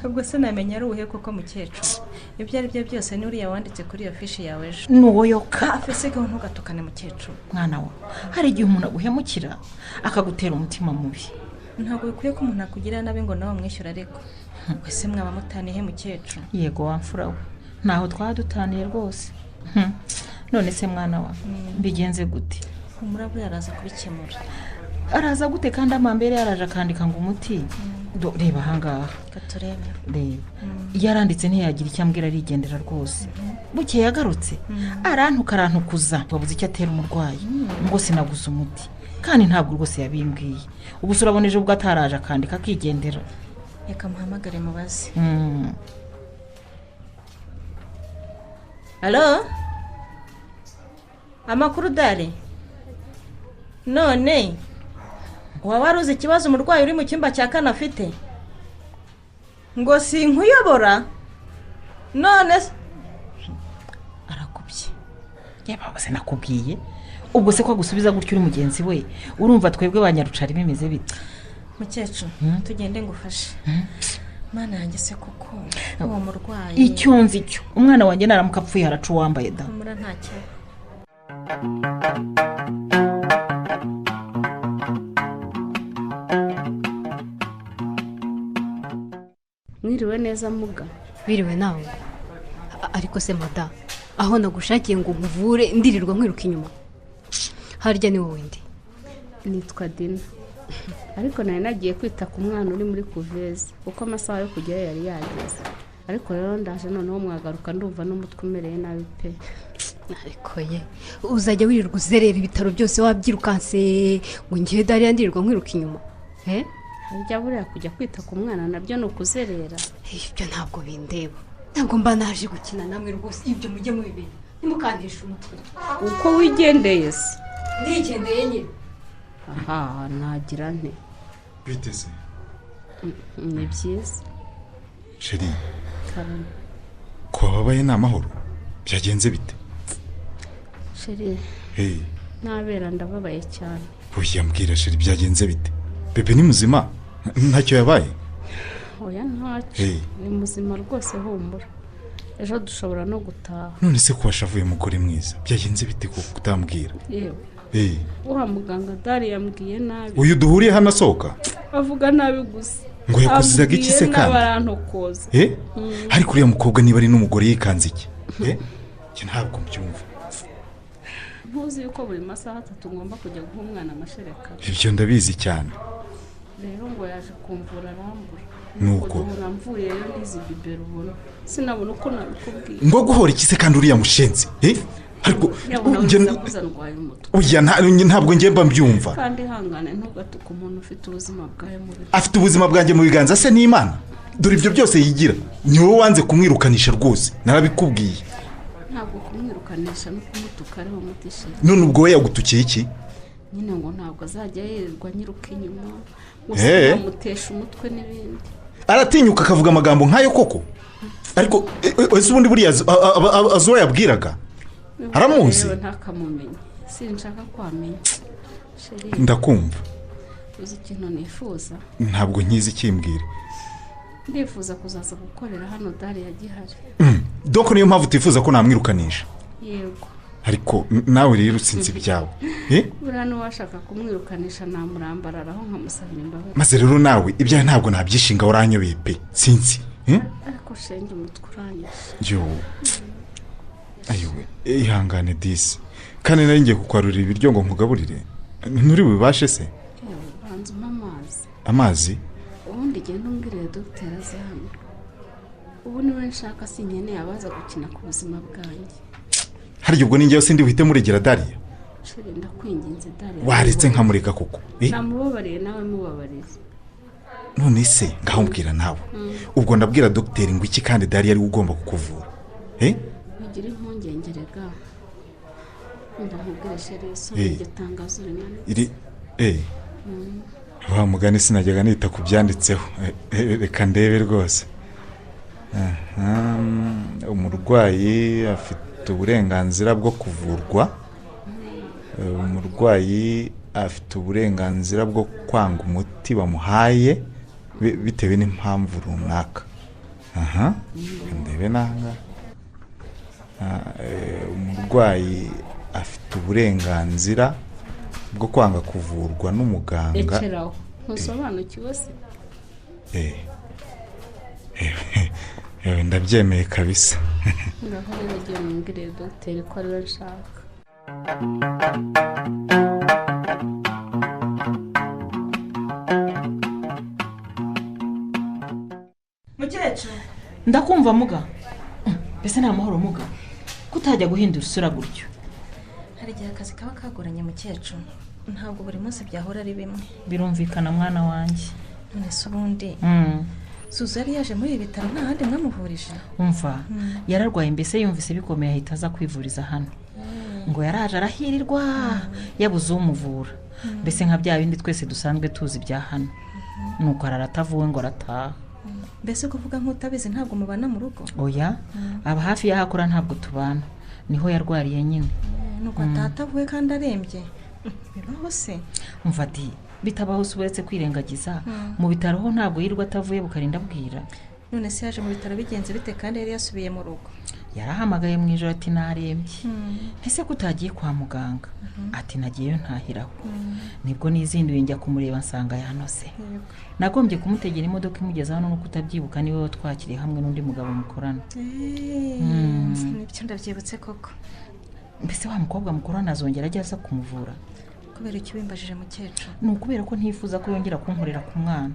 [SPEAKER 6] Ubwo se namenya ari uwuhe koko mukecuru? Ibyo ari byo byose ni uriya wanditse kuri iyo fishi yawe ejo.
[SPEAKER 5] Ni uwo yoka.
[SPEAKER 6] Afese ko ntugatukane mukecuru.
[SPEAKER 5] Mwana wa, hari igihe umuntu aguhemukira akagutera umutima mubi.
[SPEAKER 6] Ntabwo bikwiye ko umuntu akugira nabi ngo nawe umwishyura ariko. Wese mwaba mutaniye mukecuru?
[SPEAKER 5] Yego wamfura we. Ntaho twadutaniye rwose. None se mwana wa, mbigenze gute?
[SPEAKER 6] Humura buriya araza kubikemura.
[SPEAKER 5] Araza gute kandi amambere yaraje akandika ngo umuti? Reba ahangaha.
[SPEAKER 6] Turebe.
[SPEAKER 5] Reba. Yaranditse ntiyagira icyo ambwira arigendera rwose. Bukeye yagarutse arantuka arantukuza wabuze icyo atera umurwayi ngo sinaguze umuti kandi ntabwo rwose yabimbwiye. Ubu se urabona ejo ubwo ataraje akandika akigendera.
[SPEAKER 6] Reka muhamagare mubaze. Alo? Amakuru dare? None waba waruzi ikibazo umurwayi uri mu cyumba cya kane afite? Ngo sinkuyobora? None
[SPEAKER 5] arakubye. Yaba se nakubwiye? Ubwo se ko gusubiza gutyo uri mugenzi we, urumva twebwe banyarucari bimeze bite?
[SPEAKER 6] Mukecuru, tugende ngufashe. Mana yanjye se kuko uwo murwayi
[SPEAKER 5] icyo nzi cyo umwana wanjye naramuka apfuye haracu wambaye da.
[SPEAKER 6] Humura ntacyo.
[SPEAKER 1] Mwiriwe neza muga.
[SPEAKER 3] Wiriwe nawe. Ariko se mada, aho nagushakiye ngo nkuvure ndirirwa nkwiruka inyuma. Harya ni wowe ndi?
[SPEAKER 1] Nitwa Dina. Ariko nari nagiye kwita ku mwana uri muri kuveze kuko amasaha yo kujyayo yari yageze. Ariko rero ndaje noneho mwagaruka ndumva n'umutwe umereye nabi pe.
[SPEAKER 3] Ariko ye uzajya wirirwa uzerera ibitaro byose wabyirukanse ngo ngiye dariya ndirirwa nkwiruka inyuma.
[SPEAKER 1] Harya buriya kujya kwita ku mwana nabyo ni ukuzerera.
[SPEAKER 3] Ibyo ntabwo bindeba. Ntabwo mba naje gukina namwe rwose, ibyo mujye mubimenya. Ntimukanteshe umutwe.
[SPEAKER 1] Uko wigendeye se?
[SPEAKER 3] Ndigendeye nyine.
[SPEAKER 1] Aha, nagira nte.
[SPEAKER 4] Biteze.
[SPEAKER 1] Ni byiza.
[SPEAKER 4] Sheri. Karame. Ko wabaye ni amahoro? Byagenze bite?
[SPEAKER 1] Sheri.
[SPEAKER 4] Hey.
[SPEAKER 1] Nabera ndababaye cyane.
[SPEAKER 4] Oya mbwira Sheri byagenze bite? Bebe ni muzima? Ntacyo yabaye?
[SPEAKER 1] Oya ntacyo. Ni muzima rwose humura. Ejo dushobora no gutaha.
[SPEAKER 4] None se ko washavuye mugore mwiza? Byagenze bite ko kutambwira?
[SPEAKER 1] Yewe. Wa muganga Dari yambwiye nabi.
[SPEAKER 4] Uyu duhuriye hano asohoka?
[SPEAKER 1] Avuga nabi gusa.
[SPEAKER 4] Ngo yakuzizaga iki se kandi?
[SPEAKER 1] Abarantokoza.
[SPEAKER 4] Ariko uriya mukobwa niba ari n'umugore yikanze iki? Cyo ntabwo mbyumva.
[SPEAKER 1] Ntuzi yuko buri masaha 3 ngomba kujya guha umwana amashereka.
[SPEAKER 4] Ibyo ndabizi cyane.
[SPEAKER 1] Rero ngo yaje kumvura arambura.
[SPEAKER 4] Nuko
[SPEAKER 1] uramvuye rero nizi bibero ubona. Sinabona uko nabikubwiye.
[SPEAKER 4] Ngo guhora iki se kandi uriya mushenzi? Ariko oya ntabwo ngiye mba mbyumva.
[SPEAKER 1] Kandi hangane ntugatuke umuntu ufite ubuzima bwawe mu biganza.
[SPEAKER 4] Afite ubuzima bwanjye mu biganza se n'Imana? Dore ibyo byose yigira. Ni wowe wanze kumwirukanisha rwose. Narabikubwiye.
[SPEAKER 1] Ntabwo kumwirukanisha no kumutuka ariho umuti Sheri.
[SPEAKER 4] None ubwo we yagutukiye iki?
[SPEAKER 1] Nyine ngo ntabwo azajya yirirwa nyiruka inyuma. Gusa amutesha umutwe n'ibindi.
[SPEAKER 4] Aratinyuka akavuga amagambo nkayo koko? Ariko ese ubundi buriya azo yabwiraga? Haramuzi?
[SPEAKER 1] Ntakamumenye. Sinshaka kwamenya. Sheri.
[SPEAKER 4] Ndakumva.
[SPEAKER 1] Uzi ikintu nifuza?
[SPEAKER 4] Ntabwo nkizi ikimbwira.
[SPEAKER 1] Ndifuza kuzaza gukorera hano Dari ya gihari.
[SPEAKER 4] Donc niyo mpamvu utifuza ko namwirukanisha?
[SPEAKER 1] Yego.
[SPEAKER 4] Ariko nawe rero usinzi ibyawe.
[SPEAKER 1] Buriya n'uwashaka kumwirukanisha namurambararaho nkamusabira imbabazi.
[SPEAKER 4] Maze rero nawe ibyawe ntabwo nabyishinga uranyobeye pe. Sinzi.
[SPEAKER 1] Ariko shenge umutwe uranyishe.
[SPEAKER 4] Yo. Ayiwe, ihangane disi. Kandi nari ngiye kukwarurira ibiryo ngo nkugaburire. Nturi bubashe se?
[SPEAKER 1] Yewe, banza umpe amazi.
[SPEAKER 4] Amazi?
[SPEAKER 1] Ubundi genda umbwirire dogiteri aze hano. Ubu niwe nshaka sinkeneye abaza gukina ku buzima bwanjye.
[SPEAKER 4] Harya ubwo ninjye sindi buhite muregera Dariya?
[SPEAKER 1] Sheri ndakwinginze Dariya.
[SPEAKER 4] Waretse nkamurega koko?
[SPEAKER 1] Namubabariye nawe mubabariye.
[SPEAKER 4] None se ngaho mbwira nawe. Ubwo ndabwira dogiteri ngo iki kandi Dariya ari ugomba kukuvura?
[SPEAKER 1] Ugira impungenge rega. Umva nkubwire Sheri, soma iryo tangazo rimanitse.
[SPEAKER 4] Iri Wa mugani sinajyaga nita ku byanditseho. Reka ndebe rwose. Umurwayi afite uburenganzira bwo kuvurwa. Umurwayi afite uburenganzira bwo kwanga umuti bamuhaye bitewe n'impamvu runaka. Ndebe nanga. Umurwayi afite uburenganzira bwo kwanga kuvurwa n'umuganga.
[SPEAKER 1] Ekeraho ntusobanukiwe se?
[SPEAKER 4] Ndabyemeye kabisa.
[SPEAKER 1] Ngaho rero giye mumbwire dogiteri ko ariwe nshaka.
[SPEAKER 5] Ndakumva muga. Mbese nta mahoro muga. Kutajya guhindura isura gutyo.
[SPEAKER 6] Hari igihe akazi kaba kagoranye mukecuru. Ntabwo buri munsi byahora ari bimwe.
[SPEAKER 5] Birumvikana mwana wanjye.
[SPEAKER 6] None se ubundi Zuzu yari yaje muri ibi bitaro nta handi mwamuvurije?
[SPEAKER 5] Umva, yararwaye mbese yumvise bikomeye ahita aza kwivuriza hano. Ngo yaraje arahirirwa yabuze umuvura. Mbese nka bya bindi twese dusanzwe tuzi bya hano. Nuko araratavuwe ngo arataha.
[SPEAKER 6] Mbese kuvuga nk'utabizi ntabwo mubana mu rugo?
[SPEAKER 5] Oya, aba hafi y'ahakora ntabwo tubana. Niho yarwariye nyine.
[SPEAKER 6] Nuko atatavuwe kandi arembye. Bibaho se?
[SPEAKER 5] Umva di, bitabaho se uretse kwirengagiza. Mu bitaro ho ntabwo yirirwa atavuye bukarinda bwira.
[SPEAKER 6] None se yaje mu bitaro bigenze bite kandi yari yasubiye mu rugo?
[SPEAKER 5] Yarahamagaye mu ijoro ati narembye. Ese kutagiye kwa muganga? Ati nagiyeyo ntahiraho. Nibwo nizinduye njya kumureba nsanga yanose. Nagombye kumutegera imodoka imugeza hano no kutabyibuka niwe watwakiriye hamwe n'undi mugabo mukorana.
[SPEAKER 6] Nibyo ndabyibutse koko.
[SPEAKER 5] Mbese wa mukobwa mukorana azongera ajya aza kumuvura?
[SPEAKER 6] Kubera icyo wimbajije mukecuru?
[SPEAKER 5] Ni ukubera ko ntifuza ko yongera kunkorera ku mwana.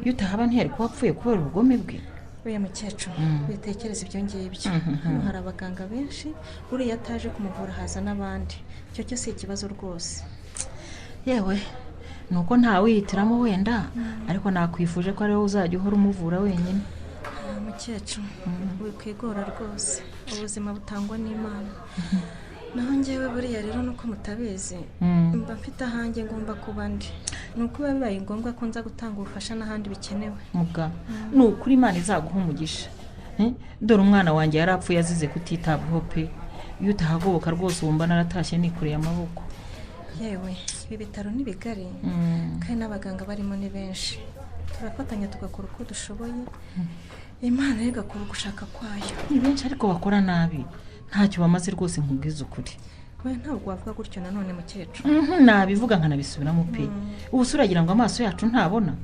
[SPEAKER 5] Iyo utahaba ntiyari kuba apfuye kubera ubugome bwe.
[SPEAKER 6] Oya mukecuru, witekereza ibyo ngibyo. Hano hari abaganga benshi, uriya ataje kumuvura haza n'abandi. Icyo cyo si ikibazo rwose.
[SPEAKER 5] Yewe, nuko ntawe wihitiramo wenda, ariko nakwifuje ko ari wowe uzajya uhora umuvura wenyine.
[SPEAKER 6] Mukecuru, wikwigora rwose. Ubuzima butangwa n'Imana. Naho njyewe buriya rero nuko mutabizi, mba mfite ahanjye ngomba kuba ndi. Nuko biba bibaye ngombwa ko nza gutanga ubufasha n'ahandi bikenewe.
[SPEAKER 5] Muga, ni ukuri Imana izaguha umugisha. Dore umwana wanjye yarapfuye azize kutitabwaho pe. Iyo utahagoboka rwose wumva naratashye nikoreye amaboko.
[SPEAKER 6] Yewe, ibi bitaro ni bigari, kandi n'abaganga barimo ni benshi. Turafatanya tugakora uko dushoboye, Imana igakora ugushaka kwayo.
[SPEAKER 5] Ni benshi ariko bakora nabi. Ntacyo bamaze rwose nkubwiza ukuri.
[SPEAKER 6] We ntabwo wavuga gutyo nanone mukecuru.
[SPEAKER 5] Nabivuga nkanabisubiramo pe. Ubu se uragira ngo amaso yacu ntabona?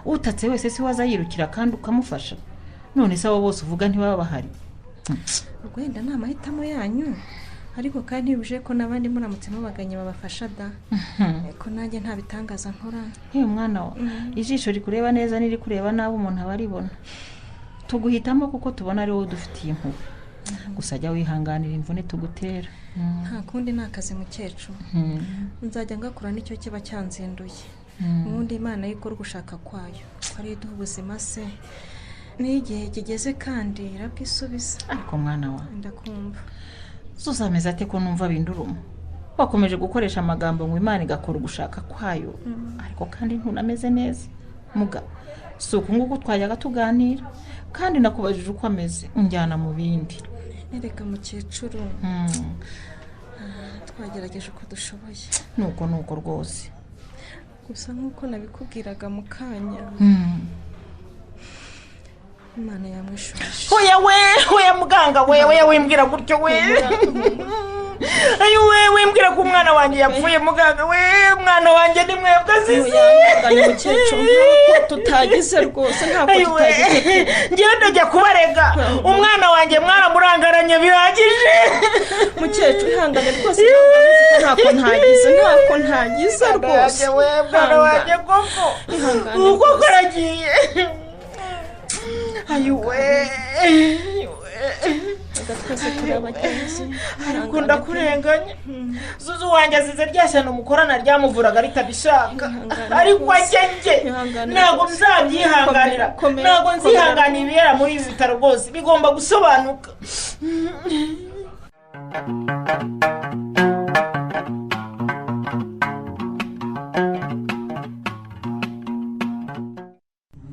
[SPEAKER 5] Utatse wese si waza yirukira kandi ukamufasha. None se abo bose uvuga ntibaba bahari?
[SPEAKER 6] Ubwo wenda ni amahitamo yanyu, ariko kandi ntibuje ko n'abandi muramutse mubaganye babafasha da. Ko nanjye nta bitangaza nkora.
[SPEAKER 5] Nk'iyo mwana wa ijisho rikureba neza n'iri kureba nabi umuntu aba aribona. Tuguhitamo kuko tubona ari wowe udufitiye impuhwe. Gusa jya wihanganira imvune tugutera.
[SPEAKER 6] Nta kundi ni akazi mukecuru. Nzajya ngakora nicyo kiba cyanzinduye. Ubundi Imana ikora ugushaka kwayo. Ko ari iduha ubuzima se. N'igihe kigeze kandi irabwisubiza.
[SPEAKER 5] Ariko mwana wa
[SPEAKER 6] ndakumva.
[SPEAKER 5] Zuzameze ate ko numva binduruma? Wakomeje gukoresha amagambo ngo Imana igakora ugushaka kwayo. Ariko kandi ntunameze neza. Muga, si uku nguku twajyaga tuganira. Kandi nakubajije uko ameze unjyana mu bindi.
[SPEAKER 6] Nereka mukecuru. Twagerageje uko dushoboye.
[SPEAKER 5] Nuko rwose.
[SPEAKER 6] Gusa nkuko nabikubwiraga mu kanya. Imana yamwishubije.
[SPEAKER 5] Oya we, oya muganga we, oya wimbwira gutyo we. Ayo we, wimbwira ko umwana wanjye yapfuye muganga we, umwana wanjye ni mwebwe azize.
[SPEAKER 6] Oya mukecuru, ntabwo tutagize rwose, ntabwo tutagize.
[SPEAKER 5] Ngiye ndajya kubarega. Umwana wanjye mwaramurangaranye bihagije.
[SPEAKER 6] Mukecuru ihangane rwose, ntabwo ntagize, ntabwo ntagize rwose.
[SPEAKER 5] We mwana wanjye koko. Uko karagiye. Ayo we. Ariko ndakurenganya. Zuzu wanjye azize rya shyano mukorana ryamuvuraga ritabishaka. Ariko ajye ntabwo nzabyihanganira. Ntabwo nzihanganira ibibera muri ibi bitaro rwose. Bigomba gusobanuka.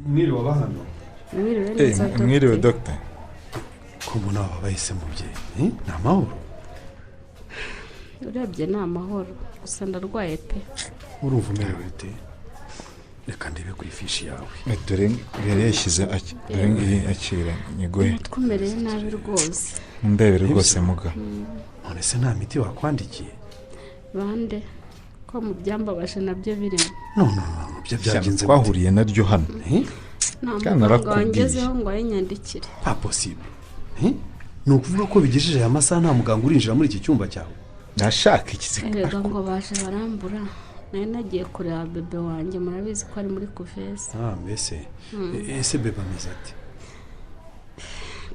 [SPEAKER 8] Mwiriwe abahano.
[SPEAKER 4] Mwiriwe dogita.
[SPEAKER 8] Ko mbona aba bahise mubyeyi, ni amahoro?
[SPEAKER 1] Urebye ni amahoro, gusa ndarwaye pe.
[SPEAKER 8] Urumva umerewe ute? Reka ndebe ku ifishi yawe.
[SPEAKER 4] Dore yari yashyize dore ngiyi akira nyigoye.
[SPEAKER 1] Umutwe umereye nabi rwose.
[SPEAKER 4] Ndebere rwose muga.
[SPEAKER 8] None se nta miti wakwandikiye?
[SPEAKER 1] Bande ko mu byambabaje nabyo birimo.
[SPEAKER 8] No, byo byagenze
[SPEAKER 4] twahuriye naryo hano.
[SPEAKER 1] Nta muganga wangezeho ngo ayinyandikire.
[SPEAKER 8] Pas possible. Ni ukuvuga ko bigejeje aya masaha nta muganga urinjira muri iki cyumba cyawe?
[SPEAKER 4] Nashaka ikizika.
[SPEAKER 1] Erega ngo baje barambura. Nari nagiye kureba bebe wanjye, murabizi ko ari muri kuveze.
[SPEAKER 8] Mbese ese bebe ameze ate?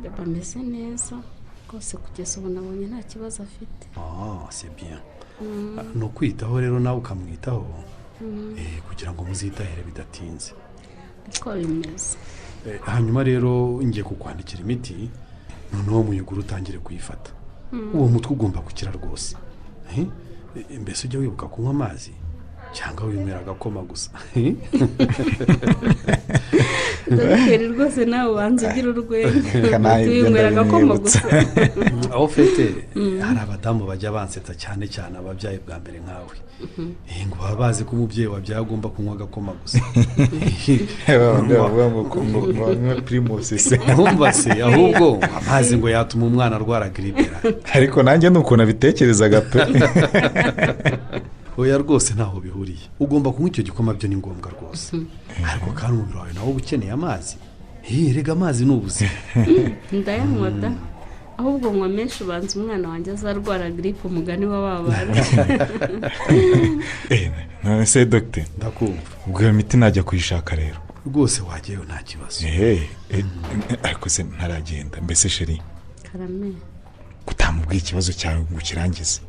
[SPEAKER 1] Bameze neza rwose, kugeza ubu nabonye nta kibazo afite.
[SPEAKER 8] Ah, c'est bien. Ni ukwitaho rero nawe ukamwitaho kugira ngo muzitahere bidatinze.
[SPEAKER 1] Niko bimeze.
[SPEAKER 8] Hanyuma rero ngiye kukwandikira imiti, noneho muyigura utangire kuyifata. Uwo mutwe ugomba gukira rwose. Mbese ujya wibuka kunywa amazi cyangwa winywera agakoma gusa?
[SPEAKER 1] Dogiteri rwose nawe ubanza ugira urwenya, winywera agakoma gusa.
[SPEAKER 8] Aho fete hari abadamu bajya bansetsa cyane cyane ababyaye bwa mbere nkawe, ngo baba bazi ko umubyeyi wabyaye agomba kunywa agakoma gusa. Ntumva se ahubwo amazi ngo yatuma umwana arwara grippe.
[SPEAKER 4] Ariko nanjye nuko nabitekerezaga pe.
[SPEAKER 8] Oya rwose ntaho bihuriye, ugomba kunywa icyo gikoma, byo ni ngombwa rwose. Ariko kandi umubiri wawe nawo ukeneye amazi. Rega amazi ni ubuzima.
[SPEAKER 1] Ndayanywa da, ahubwo nywa menshi ubanza umwana wanjye azarwara grippe umugani w'ababana.
[SPEAKER 4] None se dogiteri,
[SPEAKER 8] ndakumva.
[SPEAKER 4] Ubwo iyo miti najya kuyishaka rero?
[SPEAKER 8] Rwose wajyayo nta kibazo.
[SPEAKER 4] Ariko se ntaragenda, mbese sheri
[SPEAKER 1] karame
[SPEAKER 4] kutamubwiye ikibazo cyawe ngo ukirangize?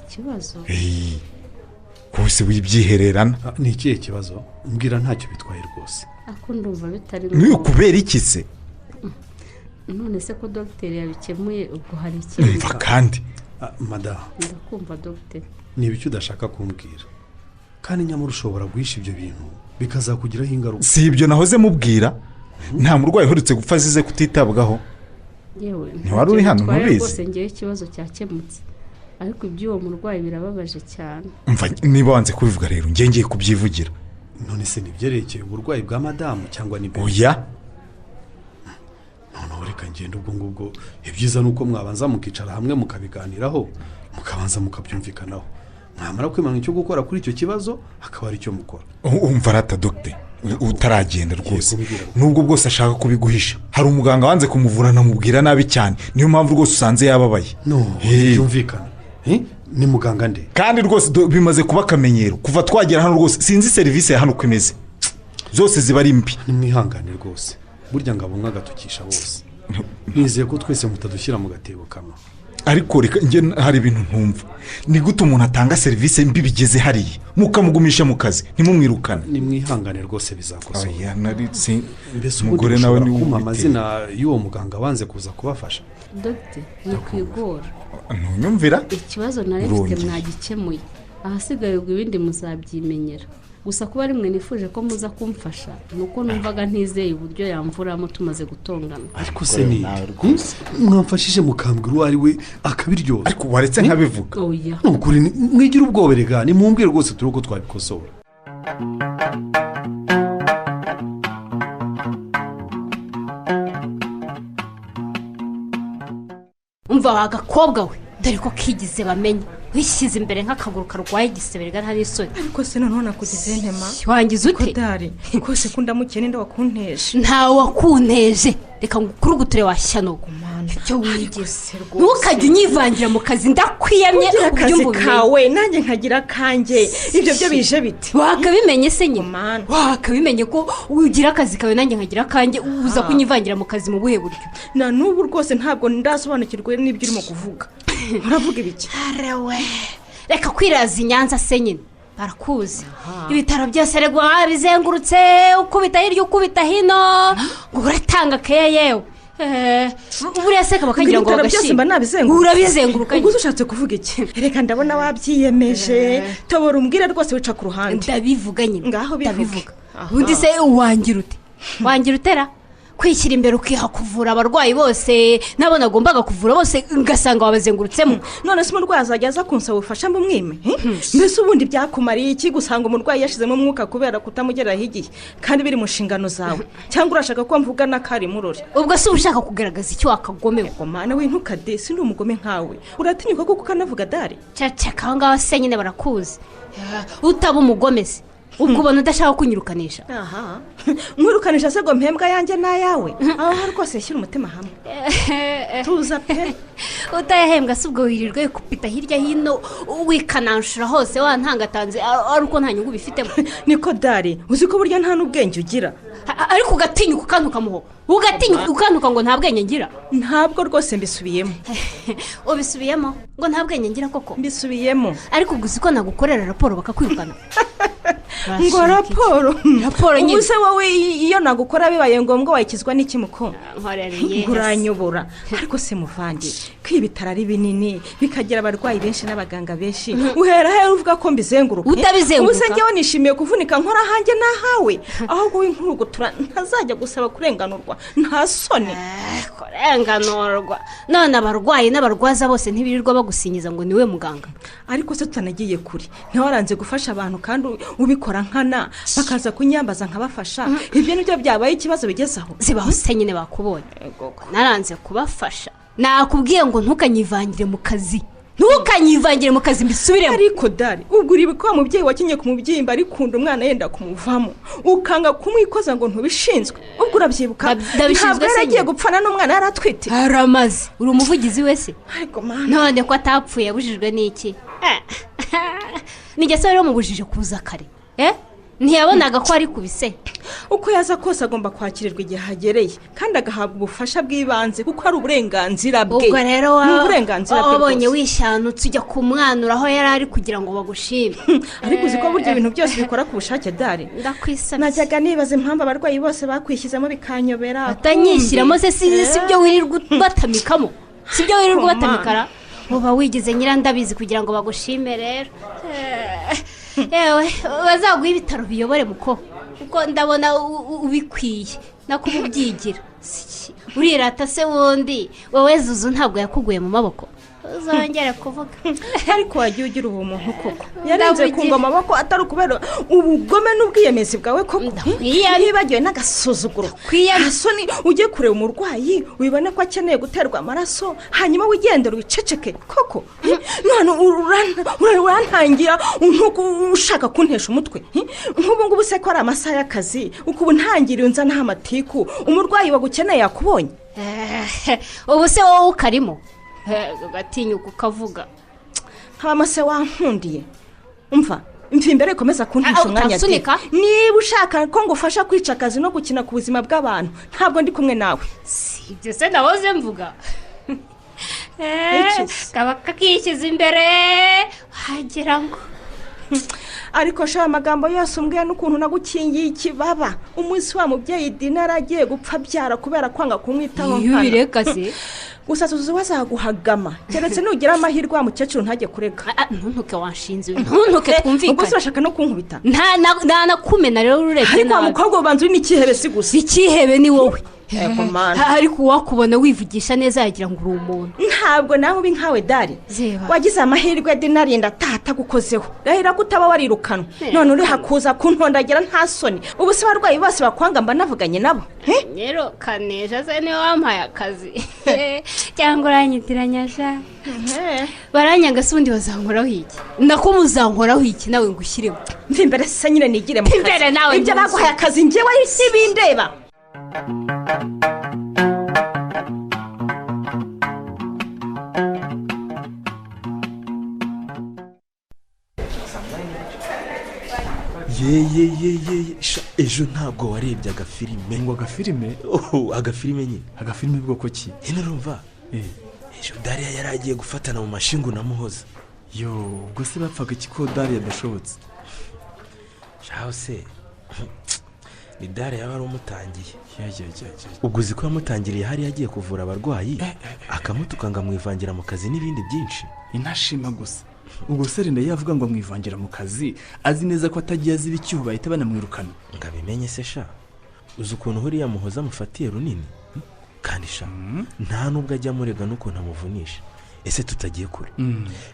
[SPEAKER 1] Ikibazo?
[SPEAKER 4] Rwose wibyihererana.
[SPEAKER 8] Ni ikihe kibazo? Mbwira ntacyo bitwaye rwose.
[SPEAKER 1] Ako ndumva bitari
[SPEAKER 4] ngombwa. Kubera iki se?
[SPEAKER 1] None se ko dogiteri yabikemuye ubwo hari ikindi?
[SPEAKER 4] Umva kandi
[SPEAKER 8] madamu,
[SPEAKER 1] ndakumva dogiteri.
[SPEAKER 8] Ni ibiki udashaka kumbwira? Kandi nyamara ushobora guhisha ibyo bintu bikazakugiraho ingaruka.
[SPEAKER 4] Si ibyo nahoze mubwira? Nta murwayi uherutse gupfa azize kutitabwaho.
[SPEAKER 1] Yewe
[SPEAKER 4] ntiwari uri hano ntubizi.
[SPEAKER 1] Rwose ngewe ikibazo cyakemutse, ariko iby'uwo murwayi birababaje cyane.
[SPEAKER 4] Umva niba wanze kubivuga rero ngiye ngiye kubyivugira.
[SPEAKER 8] None se nibyerekeye uburwayi bwa madamu cyangwa ni
[SPEAKER 4] oya?
[SPEAKER 8] Noneho reka ngende ubwo ngubwo. Ibyiza ni uko mwabanza mukicara hamwe mukabiganiraho, mukabanza mukabyumvikanaho, mwamara kwemanga icyo gukora kuri icyo kibazo akaba ari cyo mukora.
[SPEAKER 4] Umva rata dogiteri, utaragenda rwose nubwo bwose ashaka kubiguhisha, hari umuganga wanze kumuvura namubwira nabi cyane, niyo mpamvu rwose usanze yababaye.
[SPEAKER 8] No byumvikana. Ni muganga nde?
[SPEAKER 4] Kandi rwose bimaze kuba akamenyero kuva twagera hano rwose sinzi serivisi ya hano uko imeze, zose ziba ari mbi.
[SPEAKER 8] Nimwihangane rwose, burya ngabo mwagatukisha bose. Nizeye ko twese mutadushyira mu gatebo kamwe.
[SPEAKER 4] Ariko reka njye hari ibintu ntumva. Ni gute umuntu atanga serivisi mbi bigeze hariya mukamugumisha mu kazi ntimumwirukane?
[SPEAKER 8] Nimwihangane rwose bizakosoka.
[SPEAKER 4] Oya nari si
[SPEAKER 8] mbese umugore nawe ni kumpa amazina y'uwo muganga wanze kuza kubafasha?
[SPEAKER 1] Dogiteri ntikwigora.
[SPEAKER 4] Ntunyumvira?
[SPEAKER 1] Ikibazo nari mfite mwagikemuye, ahasigaye ubwo ibindi muzabyimenyera. Gusa kuba rimwe nifuje ko muza kumfasha nuko numvaga ntizeye uburyo yamvuramo tumaze gutongana.
[SPEAKER 8] Ariko se ni mwamfashije mukambwira uwo ari we akabiryoza?
[SPEAKER 4] Ariko waretse nkabivuga.
[SPEAKER 1] Oya
[SPEAKER 8] nukuri mwigira ubwoba rega, nimumbwire rwose turi uko twabikosora.
[SPEAKER 3] Umva wagakobwa we, dore ko kigize bamenye wishyize imbere nk'akaguru karwaye igisebe rega nta n'isoni.
[SPEAKER 6] Ariko se noneho nakugize ntema?
[SPEAKER 3] Wangize ute?
[SPEAKER 6] Kodari rwose ko ndamukene nda wakunteje.
[SPEAKER 3] Ntawe wakunteje, reka ngukuruguture washyano. Icyo wigize ntukajye unyivangira mu kazi, ndakwiyamye.
[SPEAKER 6] Ugira akazi kawe nanjye nkagira akanjye, ibyo byo bije bite?
[SPEAKER 3] Wakabimenye se nyine? Wakabimenye ko ugira akazi kawe nanjye nkagira akanjye, uza kunyivangira mu kazi mu buhe buryo?
[SPEAKER 6] Na n'ubu rwose ntabwo ndasobanukirwe n'ibyo urimo kuvuga. Uravuga ibiki?
[SPEAKER 3] Arewe, reka kwiraza i Nyanza se nyine barakuzi. Ibitaro byose regwa bizengurutse, ukubita hirya ukubita hino, ngo uratanga keya yewe. Buriya se kaba kagira ngo
[SPEAKER 6] bagashima.
[SPEAKER 3] Urabizenguruka.
[SPEAKER 6] Ubwo ushatse kuvuga iki? Reka ndabona wabyiyemeje. Tobora umbwire rwose wica ku ruhande.
[SPEAKER 3] Ndabivuga nyine.
[SPEAKER 6] Ngaho bivuga.
[SPEAKER 3] Undi se wangira ute? Wangira utera? Kwishyira imbere ukiha kuvura abarwayi bose nabo nagombaga kuvura bose ngasanga wabazengurutsemo.
[SPEAKER 6] None se umurwayi azajya aza kunsaba ubufasha mbumwime? Mbese ubundi byakumariye iki gusanga umurwayi yashizemo umwuka kubera kutamugeraho igihe kandi biri mu nshingano zawe? Cyangwa urashaka ko mvuga n'akari murore?
[SPEAKER 3] Ubwo se ushaka kugaragaza icyo wakagomewe?
[SPEAKER 6] Mana we ntukade, si ndi umugome nkawe. Uratinyuka kuko ukanavuga dare?
[SPEAKER 3] Ceceka aho ngaho se nyine barakuzi. Utaba umugome se Ubwo ubona udashaka kunyirukanisha?
[SPEAKER 6] Aha, nkwirukanisha se ngo mpembwa yanjye n'ayawe? Aho rwose shyira umutima hamwe, tuza pe.
[SPEAKER 3] Utayahembwa si ubwo wirirwa wikupita hirya hino wikananshura hose wantangatanze ari uko nta nyungu bifitemo.
[SPEAKER 6] Niko dari, uzi ko burya nta n'ubwenge ugira.
[SPEAKER 3] Ariko ugatinyuka ukantuka muho, ugatinyuka ukantuka ngo nta bwenge ngira.
[SPEAKER 6] Ntabwo rwose mbisubiyemo.
[SPEAKER 3] Ubisubiyemo ngo nta bwenge ngira koko?
[SPEAKER 6] Mbisubiyemo.
[SPEAKER 3] Ariko ubwo uzi ko nagukorera raporo bakakwirukana?
[SPEAKER 6] Ngo raporo?
[SPEAKER 3] Raporo nyine.
[SPEAKER 6] Ubu se wowe iyo nagukora bibaye ngombwa wayikizwa n'iki muko? Uranyobora. Ariko se muvandi, ko ibitaro ari binini bikagira abarwayi benshi n'abaganga benshi, uhera he uvuga ko mbizenguruka?
[SPEAKER 3] Utabizenguruka.
[SPEAKER 6] Ubu se njyewe nishimiye kuvunika nkora ahanjye n'ahawe, ahubwo w'inkurugutura ntazajya gusaba kurenganurwa. Nta soni.
[SPEAKER 3] Kurenganurwa? None abarwayi n'abarwaza bose ntibirirwa bagusinyiza ngo niwe muganga?
[SPEAKER 6] Ariko se tutanagiye kure, ntiwaranze gufasha abantu kandi ubikora nkana, bakaza kunyambaza nkabafasha. Ibyo nibyo byabaye ikibazo bigezaho.
[SPEAKER 3] Zibaho se nyine bakubonye. Naranze kubafasha. Nakubwiye ngo ntukanyivangire mu kazi. Ntukanyivangire mu kazi mbisubiremo.
[SPEAKER 6] Ariko dari, ubwo uribuka wa mubyeyi wakinye ku mubyimba arikunda umwana yenda kumuvamo, ukanga kumwikoza ngo ntubishinzwe. Ubwo urabyibuka?
[SPEAKER 3] Ntabwo
[SPEAKER 6] yaragiye gupfana n'umwana yaratwite.
[SPEAKER 3] Aramaze. Uri umuvugizi wese?
[SPEAKER 6] Ariko mana.
[SPEAKER 3] None ko atapfuye yabujijwe n'iki? Nijye se rero mubujije kuza kare. Ntiyabonaga ko ari kubise.
[SPEAKER 6] Uko yaza kose agomba kwakirirwa igihe hagereye kandi agahabwa ubufasha bw'ibanze kuko ari uburenganzira bwe.
[SPEAKER 3] Ubwo rero wabonye wishanutse ujya kumwanura aho yari ari kugira ngo bagushime.
[SPEAKER 6] Ariko uzi ko burya ibintu byose bikora ku bushake dari.
[SPEAKER 3] Ndakwisabye.
[SPEAKER 6] Najyaga nibaza impamvu abarwayi bose bakwishyizamo bikanyobera.
[SPEAKER 3] Batanyishyiramo se si byo wirirwa batamikamo. Si byo wirirwa batamikara. Uba wigize nyirandabizi kugira ngo bagushime rero. Yewe bazaguha ibitaro biyobore muko, kuko ndabona ubikwiye nakubyigira. Urirata se wundi wowe Zuzu ntabwo yakuguye mu maboko. Uzongera kuvuga.
[SPEAKER 6] Ariko wagiye ugira ubumuntu koko. Yarenze kungwa amaboko atari ukubera ubugome n'ubwiyemezi bwawe koko. Nibagiwe n'agasuzuguro. Soni ujye kureba umurwayi wibone ko akeneye guterwa amaraso hanyuma wigendera wiceceke koko. None urantangira nkuko ushaka kuntesha umutwe. Nk'ubu ngubu se ko ari amasaha y'akazi ukubu ntangiriye unzana amatiku umurwayi wagukeneye yakubonye.
[SPEAKER 3] Ubu se wowe ukarimo ugatinyuka ukavuga
[SPEAKER 6] nk'abama se wankundiye. Umva mva imbere ikomeza kuntesha umwanya. Niba ushaka ko ngufasha kwica akazi no gukina ku buzima bw'abantu ntabwo ndi kumwe nawe.
[SPEAKER 3] Si ibyo se nahoze mvuga. Kaba kakishyize imbere wagira ngo.
[SPEAKER 6] Ariko sha amagambo yose umbwiye n'ukuntu nagukingiye ikibaba. Umunsi wa mubyeyi Dina yaragiye gupfa byara kubera kwanga kumwitaho
[SPEAKER 3] nkana. Se
[SPEAKER 6] gusa Zuzu wazaguhagama keretse nugira amahirwe wa mukecuru ntajye kurega.
[SPEAKER 3] Ntuntuke wanshinze, ntuntuke twumvikane.
[SPEAKER 6] Ubwo se urashaka no kunkubita?
[SPEAKER 3] Nta nakumena rero urebye nabi.
[SPEAKER 6] Ariko wa mukobwa ubanza uri n'ikihebe si gusa.
[SPEAKER 3] Ikihebe ni wowe. Ariko uwakubona wivugisha neza yagira ngo uri umuntu.
[SPEAKER 6] Ntabwo nawe ubi nkawe dari. Wagize amahirwe Dina arinda atata gukozeho. Rahira ko utaba warirukanwe. None uri hakuza kuntondagira nta soni. Ubu se abarwayi bose bakwanga mba navuganye nabo.
[SPEAKER 3] Rero kanesha se niwe wampaye akazi. Cyangwa uranyitiranya sha. Baranyanga se ubundi bazankoraho iki? Nako muzankoraho iki nawe ngushyiremo?
[SPEAKER 6] Mva imbere se nyine nigire mu kazi. Ibyo baguhaye akazi njyewe sibindeba.
[SPEAKER 9] Ye ejo ntabwo warebye agafilime.
[SPEAKER 4] Ngo agafilime?
[SPEAKER 9] Agafilime nyine.
[SPEAKER 4] Agafilime bwoko ki?
[SPEAKER 9] Nyine urumva ejo Dariya yari agiye gufatana mu mashingu na Muhoza.
[SPEAKER 4] Yo, ubwo se bapfaga iki ko Dariya adashobotse?
[SPEAKER 9] Shaho se ni Dariya yaba ari umutangiye. Ubwo uzi ko yamutangiriye hari yagiye kuvura abarwayi akamutuka ngo amwivangira mu kazi n'ibindi byinshi.
[SPEAKER 4] Intashima gusa. Ubwo se Rene yavuga ngo amwivangira mu kazi azi neza ko atagiye azi icyuho bahita banamwirukana.
[SPEAKER 9] Ngo abimenye se sha. Uzi ukuntu huriya Muhoza amufatiye runini? Kandi sha nta nubwo ajya amurega n'ukuntu amuvunisha. Ese tutagiye kure.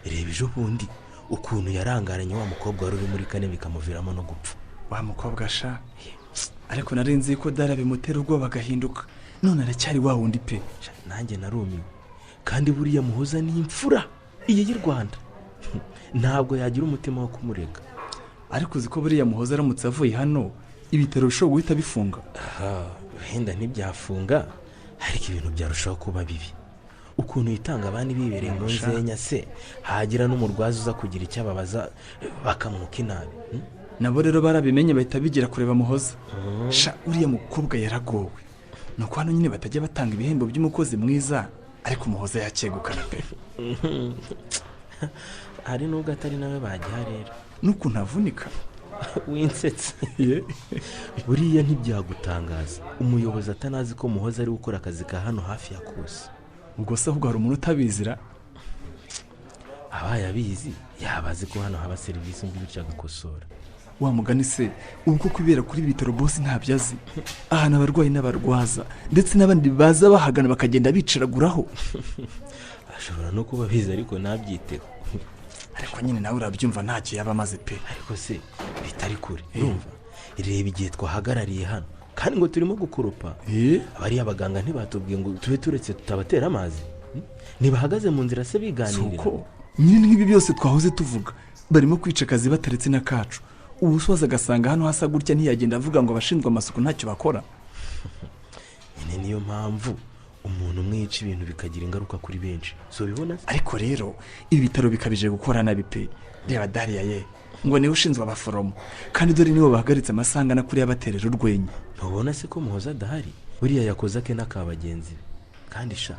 [SPEAKER 9] Reba ejo bundi ukuntu yarangaranye wa mukobwa wari uri muri kane bikamuviramo no gupfa.
[SPEAKER 4] Wa mukobwa sha. Ariko narinzi ko Dara bimutera ubwoba agahinduka. None aracyari wa wundi pe.
[SPEAKER 9] Nanjye narumiwe. Kandi buriya Muhoza ni imfura iye y'u Rwanda. Ntabwo yagira umutima wo kumurega.
[SPEAKER 4] Ariko uzi ko buriya Muhoza aramutse avuye hano ibitaro bishobora guhita bifunga.
[SPEAKER 9] Aha, wenda ntibyafunga ariko ibintu byarushaho kuba bibi. Ukuntu yitanga abandi bibereye mu nzenya se, hagira n'umurwaza uza kugira icyo ababaza bakamwuka inabi.
[SPEAKER 4] Nabo rero barabimenye bahita bigira kureba Muhoza. Sha uriya mukobwa yaragowe. Nuko hano nyine batajya batanga ibihembo by'umukozi mwiza, ariko Muhoza yakegukana pe.
[SPEAKER 9] Hari nubwo atari nawe bagiha rero.
[SPEAKER 4] Nukuntu avunika
[SPEAKER 9] winsetse. Buriya ntibyagutangaza umuyobozi atanazi ko Muhoza ari gukora akazi ka hano hafi ya kose.
[SPEAKER 4] Ubwo se ahubwo hari umuntu utabizira?
[SPEAKER 9] Abaye abizi yabazi ko hano haba serivisi mbi bityo agakosora.
[SPEAKER 4] Wa mugani se ubwo kwibera kuri bitaro boss ntabyo azi. Ahantu abarwayi n'abarwaza ndetse n'abandi baza bahagana bakagenda bicaraguraho.
[SPEAKER 9] Ashobora no kuba abizi ariko ntabyiteho.
[SPEAKER 4] Ariko nyine nawe urabyumva ntacyo yaba amaze pe.
[SPEAKER 9] Ariko se bitari kure urumva, reba igihe twahagarariye hano kandi ngo turimo gukoropa. Abariya abaganga ntibatubwiye ngo tube turetse tutabatera amazi. Ntibahagaze mu nzira se biganirira.
[SPEAKER 4] Suko nyine nk'ibi byose twahoze tuvuga, barimo kwica akazi bataretse n'akacu. Ubusoza agasanga hano hasa gutya ntiyagenda avuga ngo abashinzwe amasuku ntacyo bakora.
[SPEAKER 9] Nyine niyo mpamvu umuntu umwe yica ibintu bikagira ingaruka kuri benshi. So bibona?
[SPEAKER 4] Ariko rero ibi bitaro bikabije gukora nabi pe. Reba Dariya ye ngo niwe ushinzwe abaforomo, kandi dore nibo bahagaritse amasanga na kuriya baterera urwenya.
[SPEAKER 9] Ntubona se ko Muhoza adahari? Buriya yakoze ake n'aka bagenzi be. Kandi sha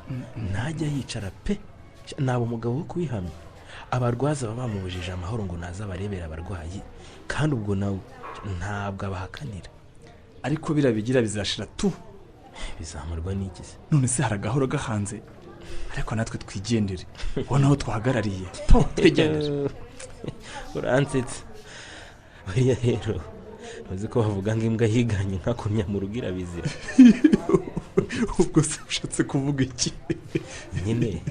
[SPEAKER 9] ntajya yicara pe. Naba umugabo wo kubihamya. Abarwaza baba bamubujije amahoro ngo naza barebera abarwayi, kandi ubwo nawe ntabwo abahakanira.
[SPEAKER 4] Ariko birabigira bizashira tu.
[SPEAKER 9] Bizamurwa n'iki se?
[SPEAKER 4] None se hari agahoro gahanze? Ariko natwe twigendere, ubona aho twahagarariye. Twigendere.
[SPEAKER 9] Uransetse. Buriya rero ntuzi ko bavuga ngo imbwa yiganye nkakumya mu rugo irabizira.
[SPEAKER 4] Ubwo se ushatse kuvuga iki?
[SPEAKER 9] Nyine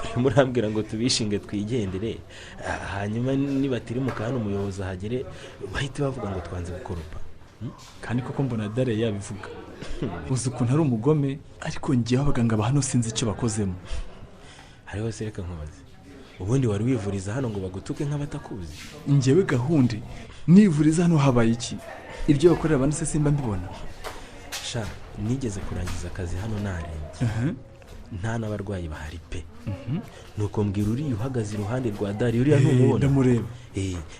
[SPEAKER 9] urimo urambwira ngo tubishinge twigendere, hanyuma nibatirimuka hano umuyobozi ahagere bahite bavuga ngo twanze gukoropa.
[SPEAKER 4] Kandi koko mbona Dare yabivuga. Uzi ukuntu ari umugome, ariko ngiye abaganga ba hano sinzi icyo bakozemo.
[SPEAKER 9] Hariho se reka nkubaze, ubundi wari wivuriza hano ngo bagutuke nk'abatakuzi?
[SPEAKER 4] Njyewe gahundi nivuriza hano habaye iki? Ibyo bakorera abandi se simba mbibona.
[SPEAKER 9] Sha nigeze kurangiza akazi hano narembye, nta n'abarwayi bahari pe. Nuko mbwira uriya uhagaze iruhande rwa Dari, uriya ntumubona?
[SPEAKER 4] Ndamureba.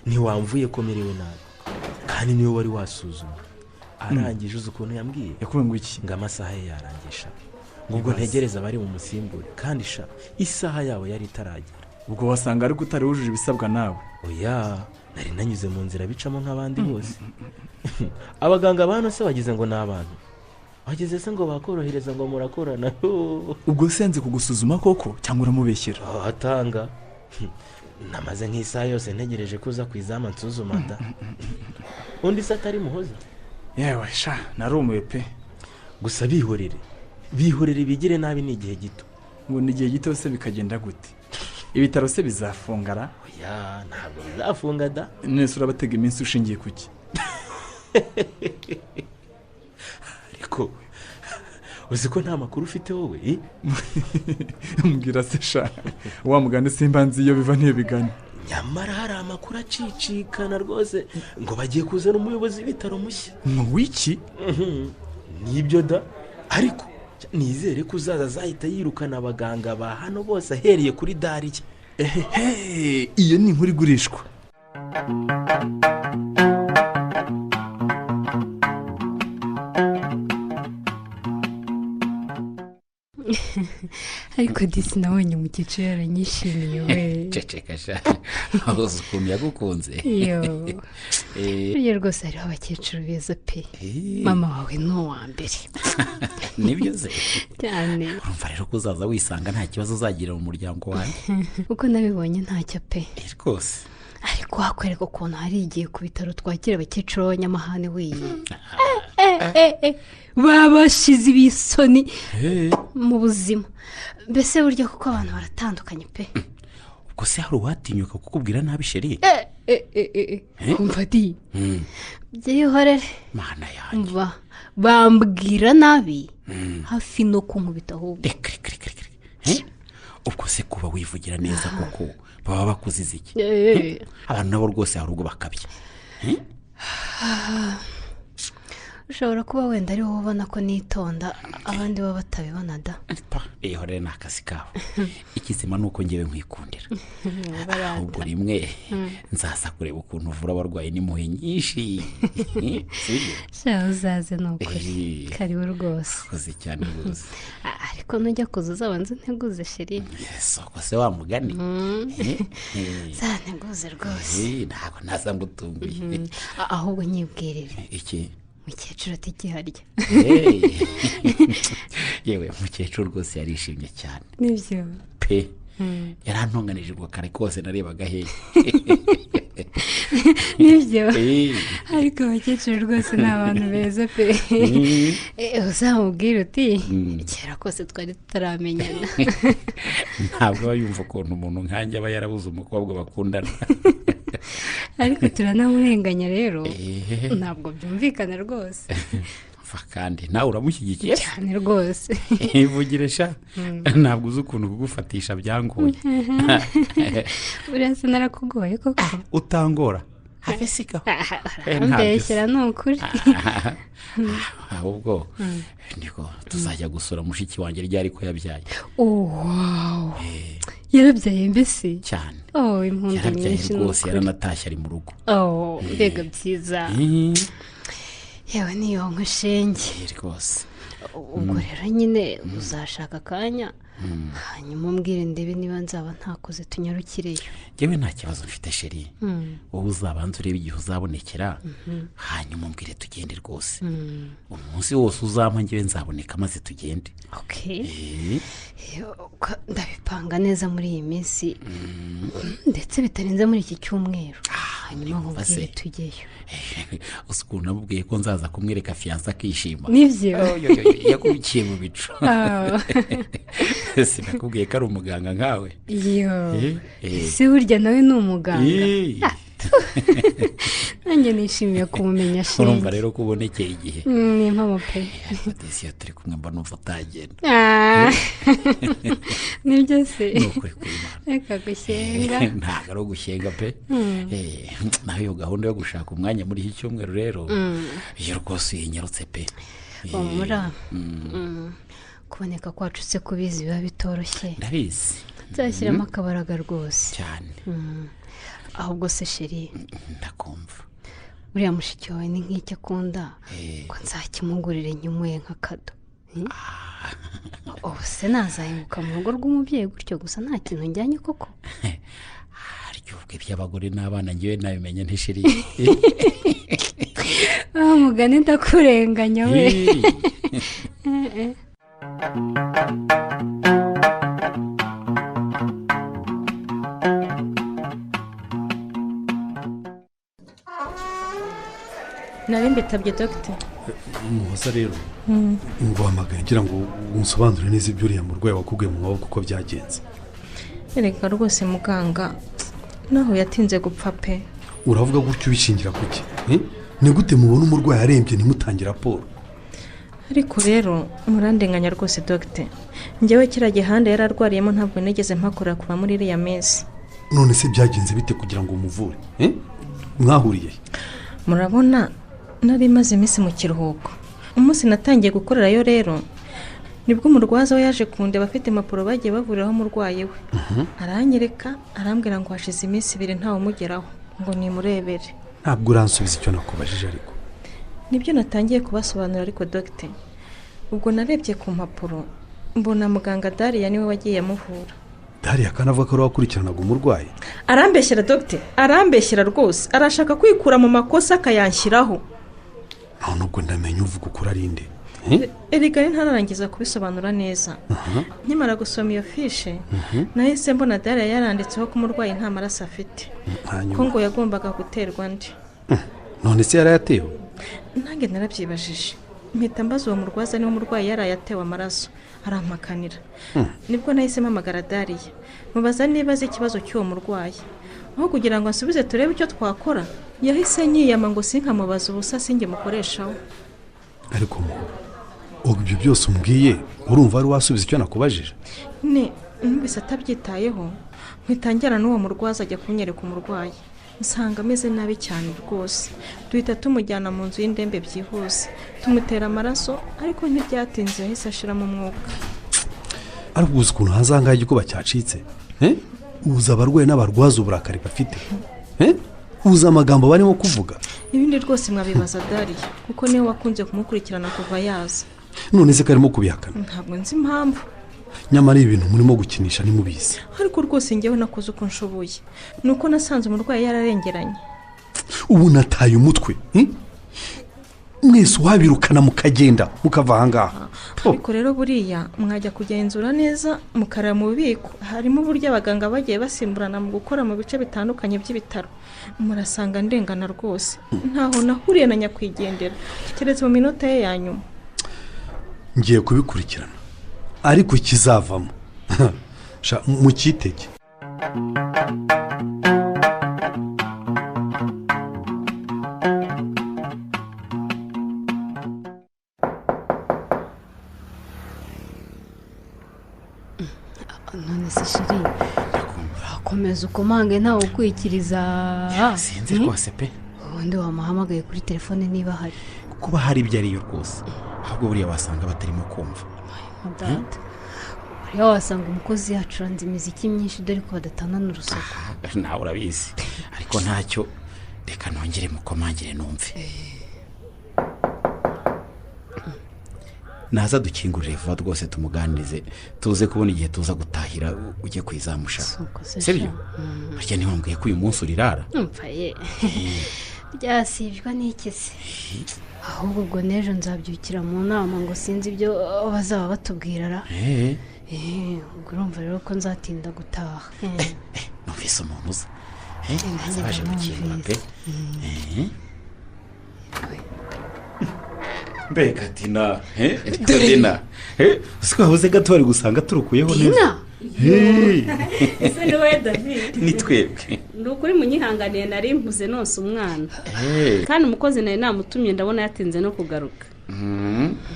[SPEAKER 9] Ntiwamvuye ko merewe nabi, kandi niwe wari wasuzumye. Arangije uzi ukuntu yambwiye?
[SPEAKER 4] Yakubwiye ngo iki?
[SPEAKER 9] Ngo amasaha ye yarangisha, ngo ubwo ntegereza abari mu musimbure, kandi sha isaha yabo yari itaragera.
[SPEAKER 4] Ubwo wasanga ariko utari wujuje ibisabwa nawe.
[SPEAKER 9] Oya, nari nanyuze mu nzira bicamo nk'abandi bose. Abaganga ba hano se bagize ngo ni abantu, bageze se ngo bakorohereza ngo murakorana.
[SPEAKER 4] Ubwo se yanze kugusuzuma koko cyangwa uramubeshyera?
[SPEAKER 9] Atanga namaze nk'isaha yose ntegereje ko uza ku izamu nsuzuma da. Undi se atari Muhoza?
[SPEAKER 4] Yewe sha narumiwe pe.
[SPEAKER 9] Gusa bihorere bihorere bigire nabi, ni igihe gito.
[SPEAKER 4] Ngo ni igihe gito se bikagenda gute? Ibitaro se bizafungara?
[SPEAKER 9] Oya ntabwo bizafunga da.
[SPEAKER 4] Nese urabatega iminsi ushingiye kuki?
[SPEAKER 9] Ariko uzi ko nta makuru ufite wowe?
[SPEAKER 4] Mbwira se sha wa mugani simba nzi iyo biva n'iyo bigana.
[SPEAKER 9] Nyamara hari amakuru acicikana rwose ngo bagiye kuzana umuyobozi w'ibitaro mushya.
[SPEAKER 4] Ngo wiki?
[SPEAKER 9] Nibyo da, ariko nizere ko uzaza azahita yirukana abaganga ba hano bose ahereye kuri Dariya.
[SPEAKER 4] Ehehe, iyo ni inkuru igurishwa.
[SPEAKER 3] Ariko disi nabonye umukecuru yaranyishimiye we.
[SPEAKER 2] Ceceka sha, uzi ukuntu yagukunze.
[SPEAKER 3] Yo, burya rwose hariho abakecuru beza pe. Mama wawe ni uwa mbere.
[SPEAKER 2] Nibyo se
[SPEAKER 3] cyane.
[SPEAKER 2] Urumva rero ko uzaza wisanga nta kibazo uzagira mu muryango wanjye.
[SPEAKER 3] Uko nabibonye ntacyo pe.
[SPEAKER 2] Rwose.
[SPEAKER 3] Ariko wakwereka ukuntu hari igihe ku bitaro twakira abakecuru b'abanyamahane weye. Babashize ibisoni mu buzima. Mbese burya kuko abantu baratandukanye pe.
[SPEAKER 2] Ubwo se hari uwatinyuka kukubwira nabi sheri?
[SPEAKER 3] Umva di byihorere.
[SPEAKER 2] Mana yanjye.
[SPEAKER 3] Umva bambwira nabi hafi no kunkubita ahubwo.
[SPEAKER 2] Reka. Ubwo se kuba wivugira neza koko baba bakuziza iki? Abantu nabo rwose hari ubwo bakabya.
[SPEAKER 3] Ushobora kuba wenda ari wowe ubona ko nitonda, abandi bo batabibona da.
[SPEAKER 2] Ihorere ni akazi kabo. Ikizima ni uko ngewe nkwikundira. Ahubwo rimwe nzaza kureba ukuntu uvura abarwayi n'impuhwe nyinshi.
[SPEAKER 3] Sha uzaze ni ukuri, karibu rwose.
[SPEAKER 2] Urakoze cyane rwose.
[SPEAKER 3] Ariko nujya kuza uzabanze nteguze sheri.
[SPEAKER 2] Soko se wa mugani.
[SPEAKER 3] Zanteguze rwose.
[SPEAKER 2] Ntabwo naza ngutunguye.
[SPEAKER 3] Ahubwo nyibwirire.
[SPEAKER 2] Iki?
[SPEAKER 3] Mukecuru atikiharya.
[SPEAKER 2] Yewe mukecuru rwose yarishimye cyane.
[SPEAKER 3] Nibyo
[SPEAKER 2] pe. Yarantunganije ubwo kare kose narebaga hehe.
[SPEAKER 3] Nibyo. Ariko abakecuru rwose ni abantu beza pe. Uzamubwira uti kera kose twari tutaramenyana.
[SPEAKER 2] Ntabwo aba yumva ukuntu umuntu nkanjye aba yarabuze umukobwa bakundana.
[SPEAKER 3] Ariko turanamurenganya rero, ntabwo byumvikana rwose.
[SPEAKER 2] Kandi nawe uramushyigikiye
[SPEAKER 3] cyane rwose.
[SPEAKER 2] Ivugire sha, ntabwo uzi ukuntu kugufatisha byangoye.
[SPEAKER 3] Buriya se narakugoye koko?
[SPEAKER 2] Utangora have sika.
[SPEAKER 3] Mbeshyira ni ukuri.
[SPEAKER 2] Ahubwo niko tuzajya gusura mushiki wanjye ryari ko yabyaye.
[SPEAKER 3] Oh wow, yarabyaye mbese
[SPEAKER 2] cyane.
[SPEAKER 3] Oh, impundu nyinshi
[SPEAKER 2] rwose, yaranatashye ari mu rugo.
[SPEAKER 3] Oh, mbega byiza. Yewe niyo nkushenge
[SPEAKER 2] rwose.
[SPEAKER 3] Ubwo rero nyine uzashaka akanya hanyuma umbwire ndebe niba nzaba ntakoze tunyarukireyo.
[SPEAKER 2] Yewe nta kibazo mfite sheri, wowe uzabanza urebe igihe uzabonekera, hanyuma umbwire tugende rwose. Umunsi wose uzampa ngewe nzaboneka maze tugende.
[SPEAKER 3] Okay, ndabipanga neza muri iyi minsi, ndetse bitarenze muri iki cyumweru, hanyuma nkubwire tujyeyo.
[SPEAKER 2] Ukuntu namubwiye ko nzaza kumwereka fiyanse akishima.
[SPEAKER 3] Nibyo.
[SPEAKER 2] Yakubikiye mu bicu. Sinakubwiye ko ari umuganga nkawe.
[SPEAKER 3] Yo, ese burya nawe ni umuganga? Nanjye nishimiye kumumenya shenge.
[SPEAKER 2] Urumva rero ko ubonekeye igihe.
[SPEAKER 3] Ni impamo pe.
[SPEAKER 2] Desi turi kumwe mba numva utagenda.
[SPEAKER 3] Nibyo se.
[SPEAKER 2] Ni ukuri kw'Imana.
[SPEAKER 3] Reka gushyenga.
[SPEAKER 2] Ntabwo ari ugushyenga pe. Naho iyo gahunda yo gushaka umwanya muri iki cyumweru rero, iyo rwose uyinyarutse pe.
[SPEAKER 3] Humura. Kuboneka kwacu se kubizi biba bitoroshye.
[SPEAKER 2] Ndabizi.
[SPEAKER 3] Nzashyiramo akabaraga rwose.
[SPEAKER 2] Cyane.
[SPEAKER 3] Ahubwo se sheri,
[SPEAKER 2] ndakumva.
[SPEAKER 3] Uriya mushiki wawe ni nk'icyo akunda, ngo nzakimugurire nyimuye nk'akado. Ubu se nazahinguka mu rugo rw'umubyeyi gutyo gusa nta kintu njyanye koko?
[SPEAKER 2] Harya ubwo iby'abagore n'abana ngewe nabimenya ntishiri.
[SPEAKER 3] Ah, mugani ndakurenganya we.
[SPEAKER 6] Nari mbitabye dogite.
[SPEAKER 8] Muhoza rero nguhamagaye ngira ngo unsobanurire neza ibyo uriya murwayi wakubwiye mu maboko uko byagenze.
[SPEAKER 6] Erega rwose muganga, naho yatinze gupfa pe.
[SPEAKER 8] Uravuga gutyo ubishingira kuki? Ni gute mubona umurwayi arembye ntimutange raporo?
[SPEAKER 6] Ariko rero murandenganya rwose dogite. Njyewe kiriya gihanda yararwariyemo ntabwo nigeze mpakora kuva muri iriya minsi.
[SPEAKER 8] None se byagenze bite kugira ngo umuvure? Mwahuriye?
[SPEAKER 6] Murabona nari maze iminsi mu kiruhuko. Umunsi natangiye gukorerayo rero nibwo umurwaza we yaje kundeba afite impapuro bagiye bavuriraho umurwayi we. Aranyereka arambwira ngo hashize iminsi ibiri ntawe umugeraho ngo nimurebere.
[SPEAKER 8] Ntabwo uransubiza icyo nakubajije ariko.
[SPEAKER 6] Nibyo natangiye kubasobanurira ariko dogite. Ubwo narebye ku mpapuro mbona muganga Dariya niwe wagiye amuvura.
[SPEAKER 8] Dariya kandi avuga ko ari wakurikiranaga umurwayi.
[SPEAKER 6] Arambeshyera dogite, arambeshyera rwose, arashaka kwikura mu makosa akayanshyiraho.
[SPEAKER 8] None ubwo ndamenya uvuga ukuri ari nde?
[SPEAKER 6] Erega ntararangiza kubisobanura neza. Nkimara gusoma iyo fishe, nahise mbona Dariya yaranditseho ko umurwayi nta maraso afite, ko ngo yagombaga guterwa andi.
[SPEAKER 8] None se yarayatewe?
[SPEAKER 6] Nanjye narabyibajije, mpita mbaza uwo murwaza niba umurwayi yarayatewe amaraso, arampakanira. Nibwo nahise mpamagara Dariya, mubaza niba azi ikibazo cy'uwo murwayi. Aho kugira ngo ansubize turebe icyo twakora, yahise nyiyama ngo sinkamubaza ubusa sinjye mukoreshaho.
[SPEAKER 8] Ariko ubu ibyo byose umbwiye urumva wari wasubiza icyo nakubajije?
[SPEAKER 6] Ne, Numvise atabyitayeho, mpita n'uwo murwaza ajya kunyereka umurwayi. Nsanga ameze nabi cyane rwose. Duhita tumujyana mu nzu y'indembe byihuse, tumutera amaraso, ariko ntibyatinze yahise ashiramo umwuka.
[SPEAKER 8] Ariko uzi ukuntu hanze aha ngaha igikuba cyacitse? Uzi abarwayi n'abarwaza uburakari bafite? Uzi amagambo barimo kuvuga?
[SPEAKER 6] Ibindi rwose mwabibaza Dariya, kuko niwe wakunze kumukurikirana kuva yaza.
[SPEAKER 8] None se karimo kubihakana?
[SPEAKER 6] Ntabwo nzi impamvu.
[SPEAKER 8] Nyamara ibintu murimo gukinisha ntimubizi.
[SPEAKER 6] Ariko rwose njyewe nakoze uko nshoboye, nuko nasanze umurwayi yararengeranye.
[SPEAKER 8] Ubu nataye umutwe. Mwese wabirukana mukagenda mukava aha ngaha.
[SPEAKER 6] Ariko rero buriya mwajya kugenzura neza mukareba mu bubiko, harimo uburyo abaganga bagiye basimburana mu gukora mu bice bitandukanye by'ibitaro. Murasanga ndengana rwose, ntaho nahuriye na nyakwigendera keretse mu minota ye ya nyuma.
[SPEAKER 8] Ngiye kubikurikirana, ariko kizavamo mukitege.
[SPEAKER 3] None se shiri, urakomeza ukomange ntawe ukwikiriza?
[SPEAKER 2] Sinzi rwose pe.
[SPEAKER 3] Ubundi wamuhamagaye kuri telefone niba hari?
[SPEAKER 2] Kuba hari ibyo ariyo rwose, ahubwo buriya wasanga batarimo kumva.
[SPEAKER 3] Data, buriya wasanga umukozi yacuranze imiziki myinshi dore ko badatana n'urusaku.
[SPEAKER 2] Nawe urabizi, ariko ntacyo, reka nongere mukomangire numve. Naza dukingurire vuba rwose tumuganirize, tuze kubona igihe tuza gutahira ujye kwizamusha. Sibyo? Burya ntiwambwiye ko uyu munsi urirara?
[SPEAKER 3] Umva ye, ryasibwa n'ikise. Ahubwo ubwo n'ejo nzabyukira mu nama ngo sinzi ibyo bazaba batubwira ra. Ubwo urumva rero ko nzatinda gutaha.
[SPEAKER 2] Numvise umuntu uza. Baje gukingura pe. Mbega Dina, Dina, siko habuze gato bari gusanga turukuyeho neza.
[SPEAKER 1] Ese ni wowe David?
[SPEAKER 2] Ni twebwe.
[SPEAKER 1] Ndi ukuri munyihanganiye nari mpuze nonse umwana. Kandi umukozi nawe namutumye ndabona yatinze no kugaruka.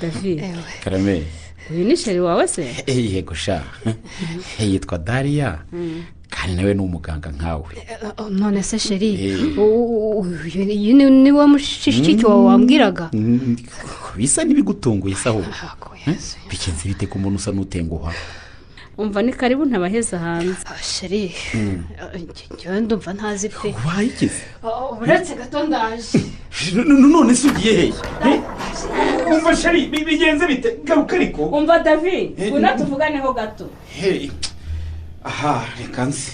[SPEAKER 1] David.
[SPEAKER 2] Karame.
[SPEAKER 1] Uyu ni sheri wawe se?
[SPEAKER 2] Yego sha. Yitwa Dariya. Kandi nawe ni umuganga nkawe.
[SPEAKER 3] None se sheri, uyu ni wa mushiki wawe wambwiraga?
[SPEAKER 2] Bisa n'ibigutunguye se ahubwo. Bigenze bite ko umuntu usa n'utenguha?
[SPEAKER 1] Umva ni karibu ntabaheza hanze.
[SPEAKER 3] Sheri, njyewe ndumva ntazi pe.
[SPEAKER 2] Ubaye iki?
[SPEAKER 3] Uretse gato ndaje.
[SPEAKER 2] None se ugiye hehe? Umva sheri, bigenze bite? Garuka ariko.
[SPEAKER 1] Umva David, ngwino tuvuganeho gato.
[SPEAKER 2] Aha, reka nzi.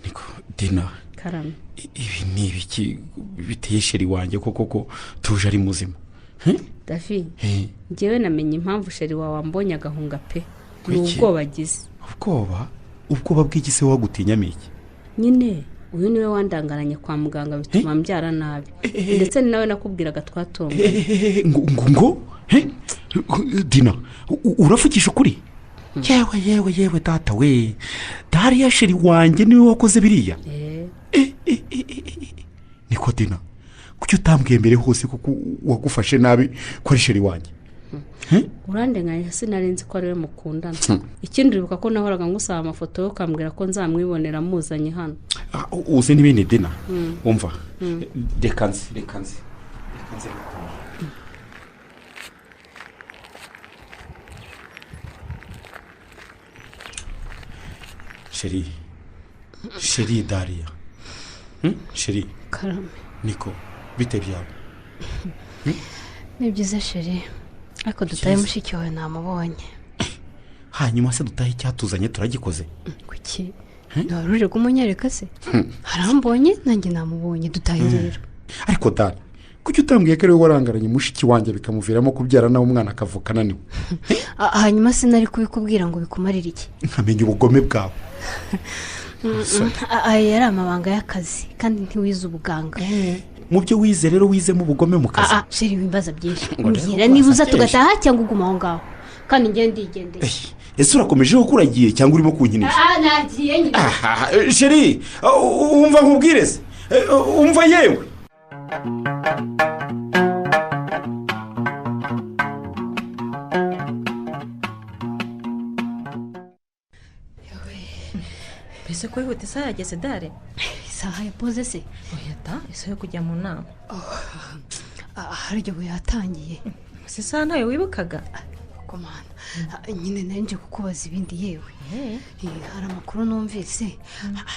[SPEAKER 2] Niko Dina.
[SPEAKER 1] Karame.
[SPEAKER 2] Ibi ni ibiki biteye sheri wanjye koko ko tuje ari muzima?
[SPEAKER 1] David, njyewe namenye impamvu sheri wawe wambonye agahunga pe. Ni ubwoba agize.
[SPEAKER 2] Ubwoba? Ubwoba bw'iki se wagutinyamo iki?
[SPEAKER 1] Nyine uyu niwe wandangaranye kwa muganga bituma mbyara nabi. Ndetse ni nawe nakubwiraga twatonganye.
[SPEAKER 2] Ngo Dina, urafukisha ukuri? Yewe yewe data we, Dariya sheri wanjye niwe wakoze biriya. Niko Dina, kuki utambwiye mbere hose kuko wagufashe nabi ko ari sheri wanjye?
[SPEAKER 1] Urandenganya sinarenze ko ariwe mukundana. Ikindi uribuka ko nahoraga ngusaba amafoto yo ukambwira ko nzamwibonera muzanye hano.
[SPEAKER 2] Uzi n'ibindi Dina? Umva, reka nzi. Sheri Dariya. Sheri.
[SPEAKER 3] Karame.
[SPEAKER 2] Niko, bite byawe?
[SPEAKER 3] Ni byiza sheri, ariko dutaye mushiki wawe namubonye.
[SPEAKER 2] Hanyuma se dutaye icyatuzanye turagikoze?
[SPEAKER 3] Kuki? Ntiwari kumunyereka se? Harambonye nanjye namubonye, dutaye rero.
[SPEAKER 2] Ariko Dariya, kuki utambwiye ko ariwe warangaranye mushiki wanjye bikamuviramo kubyara nawe umwana akavuka ananiwe?
[SPEAKER 3] Hanyuma sinari kubikubwira ngo bikumarire iki?
[SPEAKER 2] Nkamenya ubugome bwawe.
[SPEAKER 3] Aya yari amabanga y'akazi kandi ntiwize ubuganga.
[SPEAKER 2] Mu byo wize rero wizemo ubugome mu kazi.
[SPEAKER 3] Sheri wimbaza byinshi. Mbwira niba uza tugataha cyangwa uguma aho ngaho. Kandi njye ndigendeye.
[SPEAKER 2] Ese urakomeje ko uragiye cyangwa urimo kunkinisha?
[SPEAKER 3] Nagiye nyine.
[SPEAKER 2] Sheri, umva nkubwire se. Umva yewe.
[SPEAKER 6] Ese ko wihuta isaha yageze dare?
[SPEAKER 3] Isaha ya pose se?
[SPEAKER 6] Oya da, isaha yo kujya mu nama.
[SPEAKER 3] Hari igihe yatangiye.
[SPEAKER 6] Si isaha ntayo wibukaga?
[SPEAKER 3] Komana nyine nari nje kukubaza ibindi yewe. Hari amakuru numvise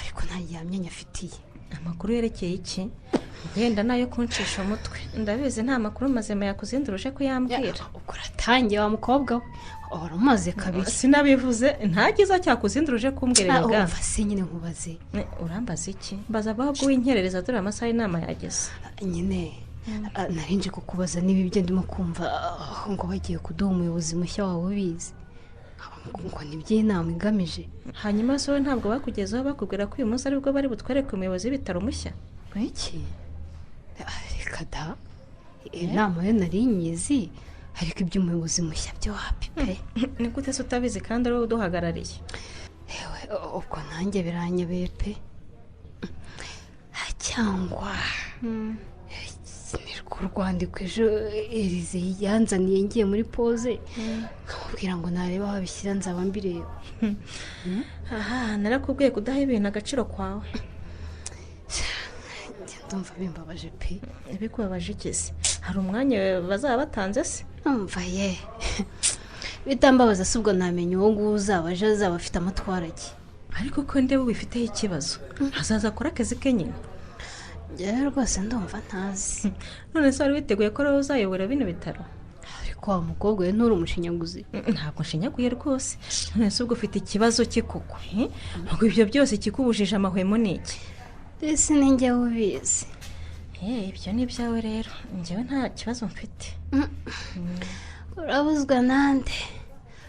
[SPEAKER 3] ariko nta gihamya nyafitiye.
[SPEAKER 6] Amakuru yerekeye iki? Wenda nayo kuncisha umutwe. Ndabizi nta makuru mazima yakuzinduruje kuyambwira.
[SPEAKER 3] Ubwo uratangiye wa mukobwa we. Wari umaze kabiri.
[SPEAKER 6] Sinabivuze ntagiza cyakuzinduruje kumbwira rega.
[SPEAKER 3] Umva se nyine nkubaze.
[SPEAKER 6] Urambaza iki? Mbaza ahubwo w'inkerereza dore amasaha y'inama yageze.
[SPEAKER 3] Nyine nari nje kukubaza niba ibyo ndimo kumva ngo bagiye kuduha umuyobozi mushya wawe ubizi. Ngo n'iby'inama igamije.
[SPEAKER 6] Hanyuma se wowe ntabwo bakugezeho bakubwira ko uyu munsi aribwo bari butwereke umuyobozi w'ibitaro mushya?
[SPEAKER 3] Iki? Reka da, inama yo nari nyizi ariko iby'umuyobozi mushya byo wapi pe.
[SPEAKER 6] Ni gute se utabizi kandi ari wowe uduhagarariye?
[SPEAKER 3] Ewe ubwo nanjye biranyobeye pe. Cyangwa ni rwo rwandiko ejo Elize yanzaniye ngiye muri pose nkamubwira ngo nareba aho abishyira nzaba mbireba.
[SPEAKER 6] Aha narakubwiye kudaha ibintu agaciro kwawe.
[SPEAKER 3] Ndumva bimbabaje pe.
[SPEAKER 6] Bikubabaje iki se? Hari umwanya bazaba batanze se?
[SPEAKER 3] Umva ye. Bitambabaza se ubwo namenye uwo nguwo uzaba aje azaba afite amatwara ki?
[SPEAKER 6] Ariko ko ndebe ubifiteho ikibazo. Azaza akora akazi ke nyine.
[SPEAKER 3] Njyewe rwose ndumva ntazi.
[SPEAKER 6] None se wari witeguye ko ariwe uzayobora bino bitaro?
[SPEAKER 3] Ariko wa mukobwa we nturi umushinyaguzi.
[SPEAKER 6] Ntabwo nshinyaguye rwose. None se ubwo ufite ikibazo ki koko? Ubwo ibyo byose kikubujije amahwemo ni iki?
[SPEAKER 3] Ese ni njye ubizi.
[SPEAKER 6] Ibyo ni ibyawe rero. Njyewe nta kibazo mfite.
[SPEAKER 3] Urabuzwa nande?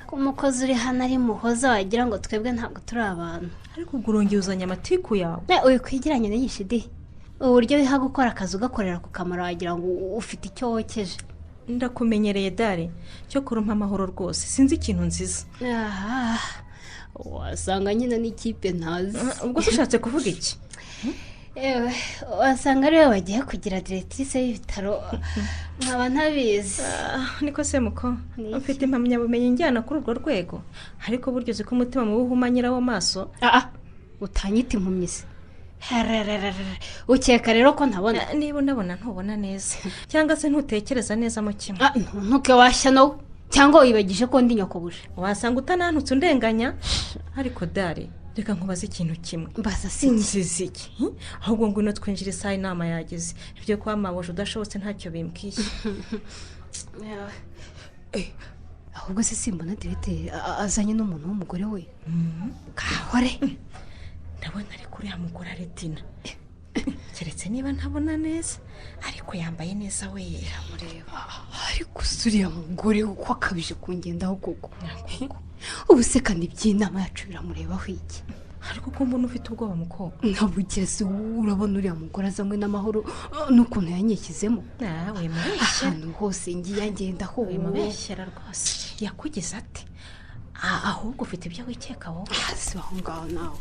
[SPEAKER 3] Ko umukozi uri hano ari Muhoza wagira ngo twebwe ntabwo turi abantu.
[SPEAKER 6] Ariko ubwo urongeye uzanye amatiku yawe.
[SPEAKER 3] Uyu kwegeranye n'iyi di. Uburyo wiha gukora akazi ugakorera ku kamaro wagira ngo ufite icyo wokeje.
[SPEAKER 6] Ndakumenyereye dare, cyo kurumpa amahoro rwose. Sinzi ikintu nziza.
[SPEAKER 3] Aha. Wasanga nyine n'ikipe ntazi.
[SPEAKER 6] Ubwo se ushatse kuvuga iki?
[SPEAKER 3] Ewe, wasanga ariwe bagiye kugira directrice y'ibitaro nkaba ntabizi.
[SPEAKER 6] Niko se muko, ufite impamyabumenyi njyana kuri urwo rwego, ariko buryo uzi ko umutima mubi uhuma nyirawo maso.
[SPEAKER 3] Utanyita impumyi se. Ukeka rero ko ntabona?
[SPEAKER 6] Niba unabona ntubona neza cyangwa se ntutekereza neza mu kimwe.
[SPEAKER 3] Ntuke washya nawe cyangwa wibagije ko ndi nyokobuje.
[SPEAKER 6] Wasanga utanantutse undenganya. Ariko dare reka nkubaze ikintu kimwe.
[SPEAKER 3] Mbaza
[SPEAKER 6] sinzizi iki? Ahubwo ngwino twinjira isaha inama yageze. Ibyo kwa mabuja udashobotse ntacyo bimbwiye.
[SPEAKER 3] Ahubwo se simbona directeur azanye n'umuntu w'umugore we. Kahore.
[SPEAKER 6] Ndabona ari kuri ya mugore ari Dina. Keretse niba ntabona neza ariko yambaye neza we.
[SPEAKER 3] Mureba. Ariko suriya mugore uko akabije kungendaho koko. Ubu se kandi iby'inama yacu biramurebaho iki?
[SPEAKER 6] Ariko ko mbona ufite ubwoba mukobwa.
[SPEAKER 3] Ntabugeze urabona uriya mugore azanywe n'amahoro n'ukuntu yanyikizemo.
[SPEAKER 6] Nawe mubeshyera.
[SPEAKER 3] Ahantu hose ngiye ngendaho.
[SPEAKER 6] Mubeshyera rwose. Yakugize ate? Ahubwo ufite ibyo wikeka wowe.
[SPEAKER 3] Si aho ngaho nawe.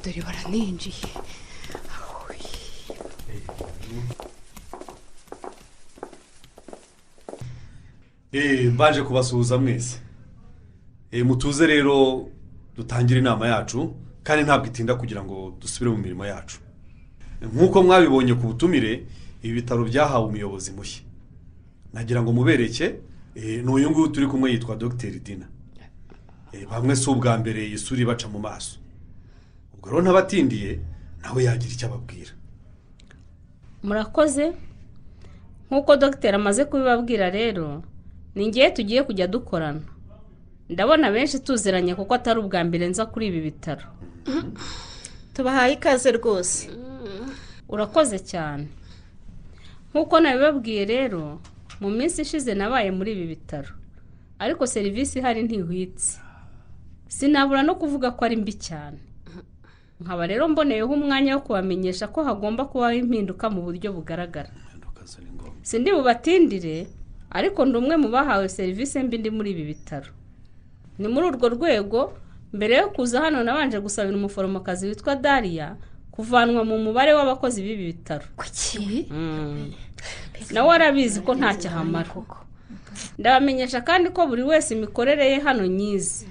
[SPEAKER 3] Dore baraninjiye.
[SPEAKER 8] Mbaje kubasuhuza mwese. Mutuze rero dutangire inama yacu kandi ntabwo itinda kugira ngo dusubire mu mirimo yacu. Nkuko mwabibonye ku butumire, ibi bitaro byahawe umuyobozi mushya. Nagira ngo mubereke n'uyu nguyu turi kumwe yitwa Dr. Dina. Bamwe si ubwa mbere isuri baca mu maso. Ubwo rero ntabatindiye nawe yagira icyo ababwira.
[SPEAKER 1] Murakoze. Nkuko dogiteri amaze kubibabwira rero, ni ngiye tugiye kujya dukorana. Ndabona benshi tuziranye kuko atari ubwa mbere nza kuri ibi bitaro.
[SPEAKER 6] Tubahaye ikaze rwose.
[SPEAKER 1] Urakoze cyane. Nkuko nabibabwiye rero, mu minsi ishize nabaye muri ibi bitaro, ariko serivisi ihari ntihwitse. Sinabura no kuvuga ko ari mbi cyane. Nkaba rero mboneyeho umwanya wo kubamenyesha ko hagomba kubaho impinduka mu buryo bugaragara. Sindi bubatindire, ariko ndi umwe mu bahawe serivisi mbi ndi muri ibi bitaro. Ni muri urwo rwego mbere yo kuza hano nabanje gusabira umuforomokazi witwa Daria kuvanwa mu mubare w'abakozi b'ibi bitaro.
[SPEAKER 3] Kuki?
[SPEAKER 1] Nawe arabizi ko ntacyo ahamara. Ndabamenyesha kandi ko buri wese imikorere ye hano nyizi.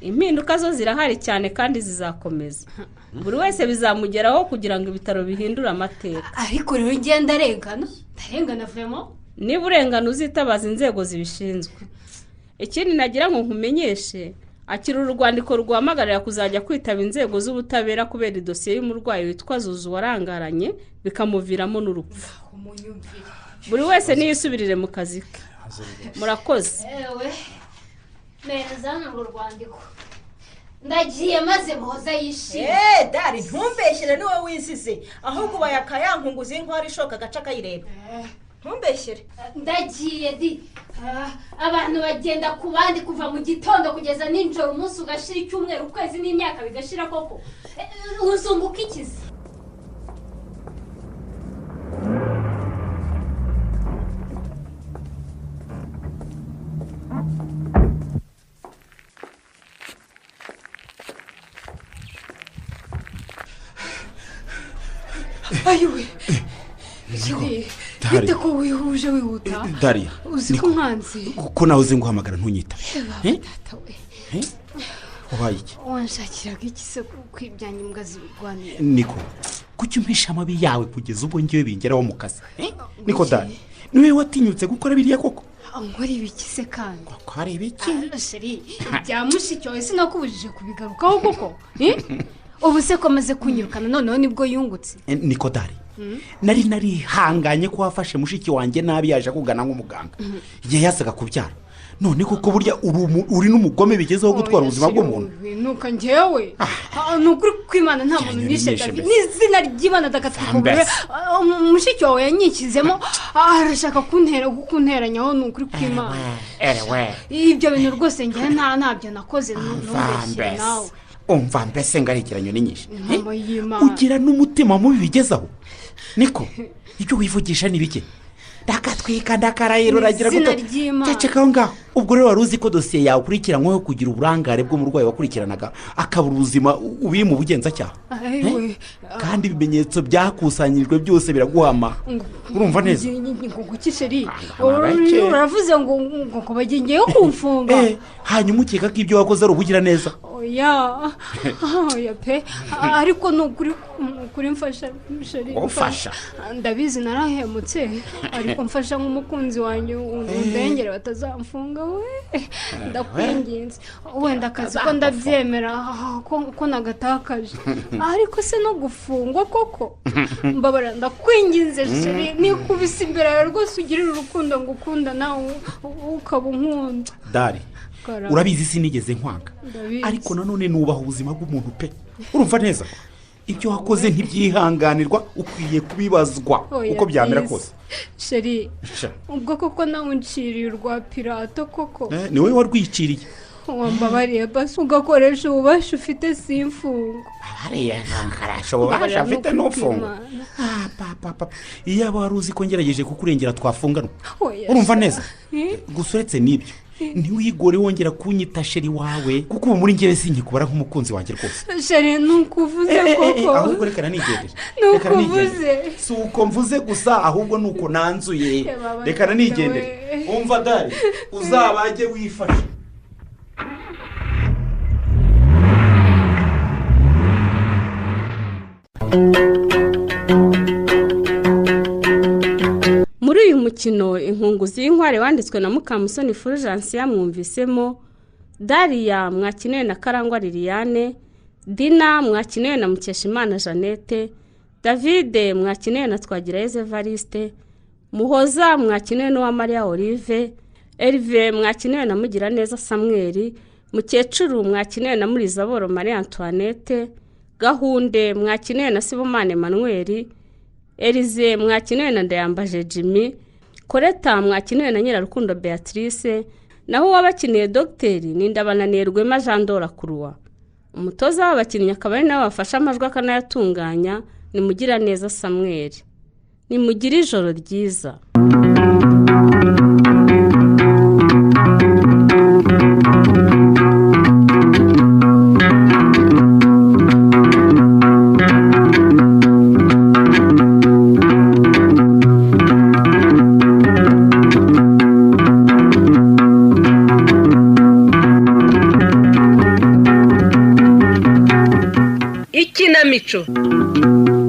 [SPEAKER 1] Impinduka zo zirahari cyane kandi zizakomeza. Buri wese bizamugeraho kugira ngo ibitaro bihindure amateka.
[SPEAKER 3] Ariko rero ngenda arengana, ndarengana vraiment.
[SPEAKER 1] Niba urengana uzitabaza inzego zibishinzwe. Ikindi nagira ngo nkumenyeshe, akira urwandiko rwahamagarira kuzajya kwitaba inzego z'ubutabera kubera idosiye y'umurwayi witwa Zuzu warangaranye bikamuviramo n'urupfu. Buri wese niyisubirire mu kazi ke. Murakoze.
[SPEAKER 3] Ewe meza hano urwandiko. Ndagiye maze Muhoza yishimye.
[SPEAKER 5] Dari ntumbeshyire niwe wisize, ahubwo bayakayankunguza inkwari ishoka agaca kayireba. Ntumbeshyire.
[SPEAKER 3] Ndagiye di. Abantu bagenda ku bandi kuva mu gitondo kugeza nijoro, umunsi ugashira, icyumweru, ukwezi n'imyaka bigashira koko. Uzunguka ikizi.
[SPEAKER 10] Ayiwe. Bite ko wihuje wihuta?
[SPEAKER 2] Daria,
[SPEAKER 10] uzi ko nkanzi.
[SPEAKER 2] Kuko nawe uzi nguhamagara ntunyita.
[SPEAKER 10] Tata we.
[SPEAKER 2] Wabaye iki?
[SPEAKER 10] Wanshakiraga iki se kwibyanya imbwa zibigwanira?
[SPEAKER 2] Niko, kuki umpisha amabi yawe kugeza ubwo ngiye bingeraho mu kazi? Niko Dari, niwe watinyutse gukora biriya koko?
[SPEAKER 10] Nkora ibiki se kandi?
[SPEAKER 2] Ko ari ibiki?
[SPEAKER 10] Sheri, bya mushiki wawe sinakubujije kubigarukaho koko? Ubu se komaze kunyirukana noneho nibwo yungutse.
[SPEAKER 2] Niko Dari, nari narihanganye ko wafashe mushiki wanjye nabi yaje kugana nk'umuganga igihe yasaga kubyara, none koko burya uri n'umugome bigezeho gutwara ubuzima bw'umuntu.
[SPEAKER 10] Nuka njyewe ni ukuri kw'Imana nta muntu nishe David, n'izina ry'Imana ndakatwikubure. Mushiki wawe yanyikizemo arashaka kuntera kunteranyaho, ni ukuri kw'Imana. Ibyo bintu rwose njyewe ntabyo nakoze, ntumbeshyire nawe.
[SPEAKER 2] Umva mbese ngarekeranye n'inyinshi. Ugira n'umutima mubi bigezaho. Niko, ibyo wivugisha ni bike. Ndakatwika ndakarayiro ragira gute? Ceceka aho ngaho. Ubwo rero wari uzi ko dosiye yawe ukurikiranyweho kugira uburangare bw'umurwayi wakurikiranaga akabura ubuzima ubiri mu bugenzacyaha. Kandi ibimenyetso byakusanyijwe byose biraguhama. Urumva neza?
[SPEAKER 10] Ngo sheri, uravuze ngo ngo bagiye kumfunga.
[SPEAKER 2] Hanyuma ukeka ko ibyo wakoze ari ubugira neza.
[SPEAKER 10] Oya, oya pe, ariko nukuri kuri mfasha sheri.
[SPEAKER 2] Ufasha.
[SPEAKER 10] Ndabizi narahemutse, ariko mfasha nk'umukunzi wanjye undengere batazamfunga we. Ndakwinginze. Wenda akazi ko ndabyemera ko nagatakaje. Ariko se no gufungwa koko? Mbabara ndakwinginze sheri, nikubise imbere yawe rwose ugirira urukundo ngukunda nawe ukaba unkunda.
[SPEAKER 2] Dari, urabizi sinigeze nkwanga, ariko nanone nubaha ubuzima bw'umuntu pe. Urumva neza? Ibyo wakoze ntibyihanganirwa, ukwiye kubibazwa uko byamera kose.
[SPEAKER 10] Sheri, ubwo koko nawe unciriye urwa Pilato koko?
[SPEAKER 2] Ni wowe warwiciriye.
[SPEAKER 10] Wambabariye basi ugakoresha ububasha ufite simfungo.
[SPEAKER 2] Hariya nkarasha ububasha afite n'ufungo. Papa, iyo wari uzi ko ngerageje kukurengera twafunganwa. Urumva neza? Gusa uretse n'ibyo, ntiwigore wongera kunyita sheri wawe, kuko ubu muri njyewe sinkikubara nk'umukunzi wanjye rwose.
[SPEAKER 10] Sheri, nukuvuze koko?
[SPEAKER 2] Ahubwo reka nanigendere.
[SPEAKER 10] Nukuvuze.
[SPEAKER 2] Si uko mvuze gusa, ahubwo nuko nanzuye. Reka nanigendere. Umva Dari, uzabage wifashe.
[SPEAKER 1] Muri uyu mukino Inkunguzi y'Inkware wanditswe na Mukamusoni Fulgence yamwumvisemo Daria mwakinewe na Karangwa Liliane, Dina mwakinewe na Mukeshimana Jeannette, Davide mwakinewe na Twagirayezu Evariste, Muhoza mwakinewe na Maria Olive, Herve mwakinewe na Mugiraneza Samuel, Mukecuru mwakinewe na Murizaboro Marie Antoinette, Gahunde mwakinewe na Sibomane Emmanuel, Elize mwakinewe na Ndayambaje Jimmy, Koreta mwakinewe na Nyirarukundo Beatrice, naho uwabakiniye Dogiteri ni Ndabananiye Rwema Jean Dora Kurwa. Umutoza w'abakinnyi akaba ari nawe wafashe amajwi akanayatunganya ni Mugiraneza Samuel. Nimugire ijoro ryiza.
[SPEAKER 11] Ikinamico.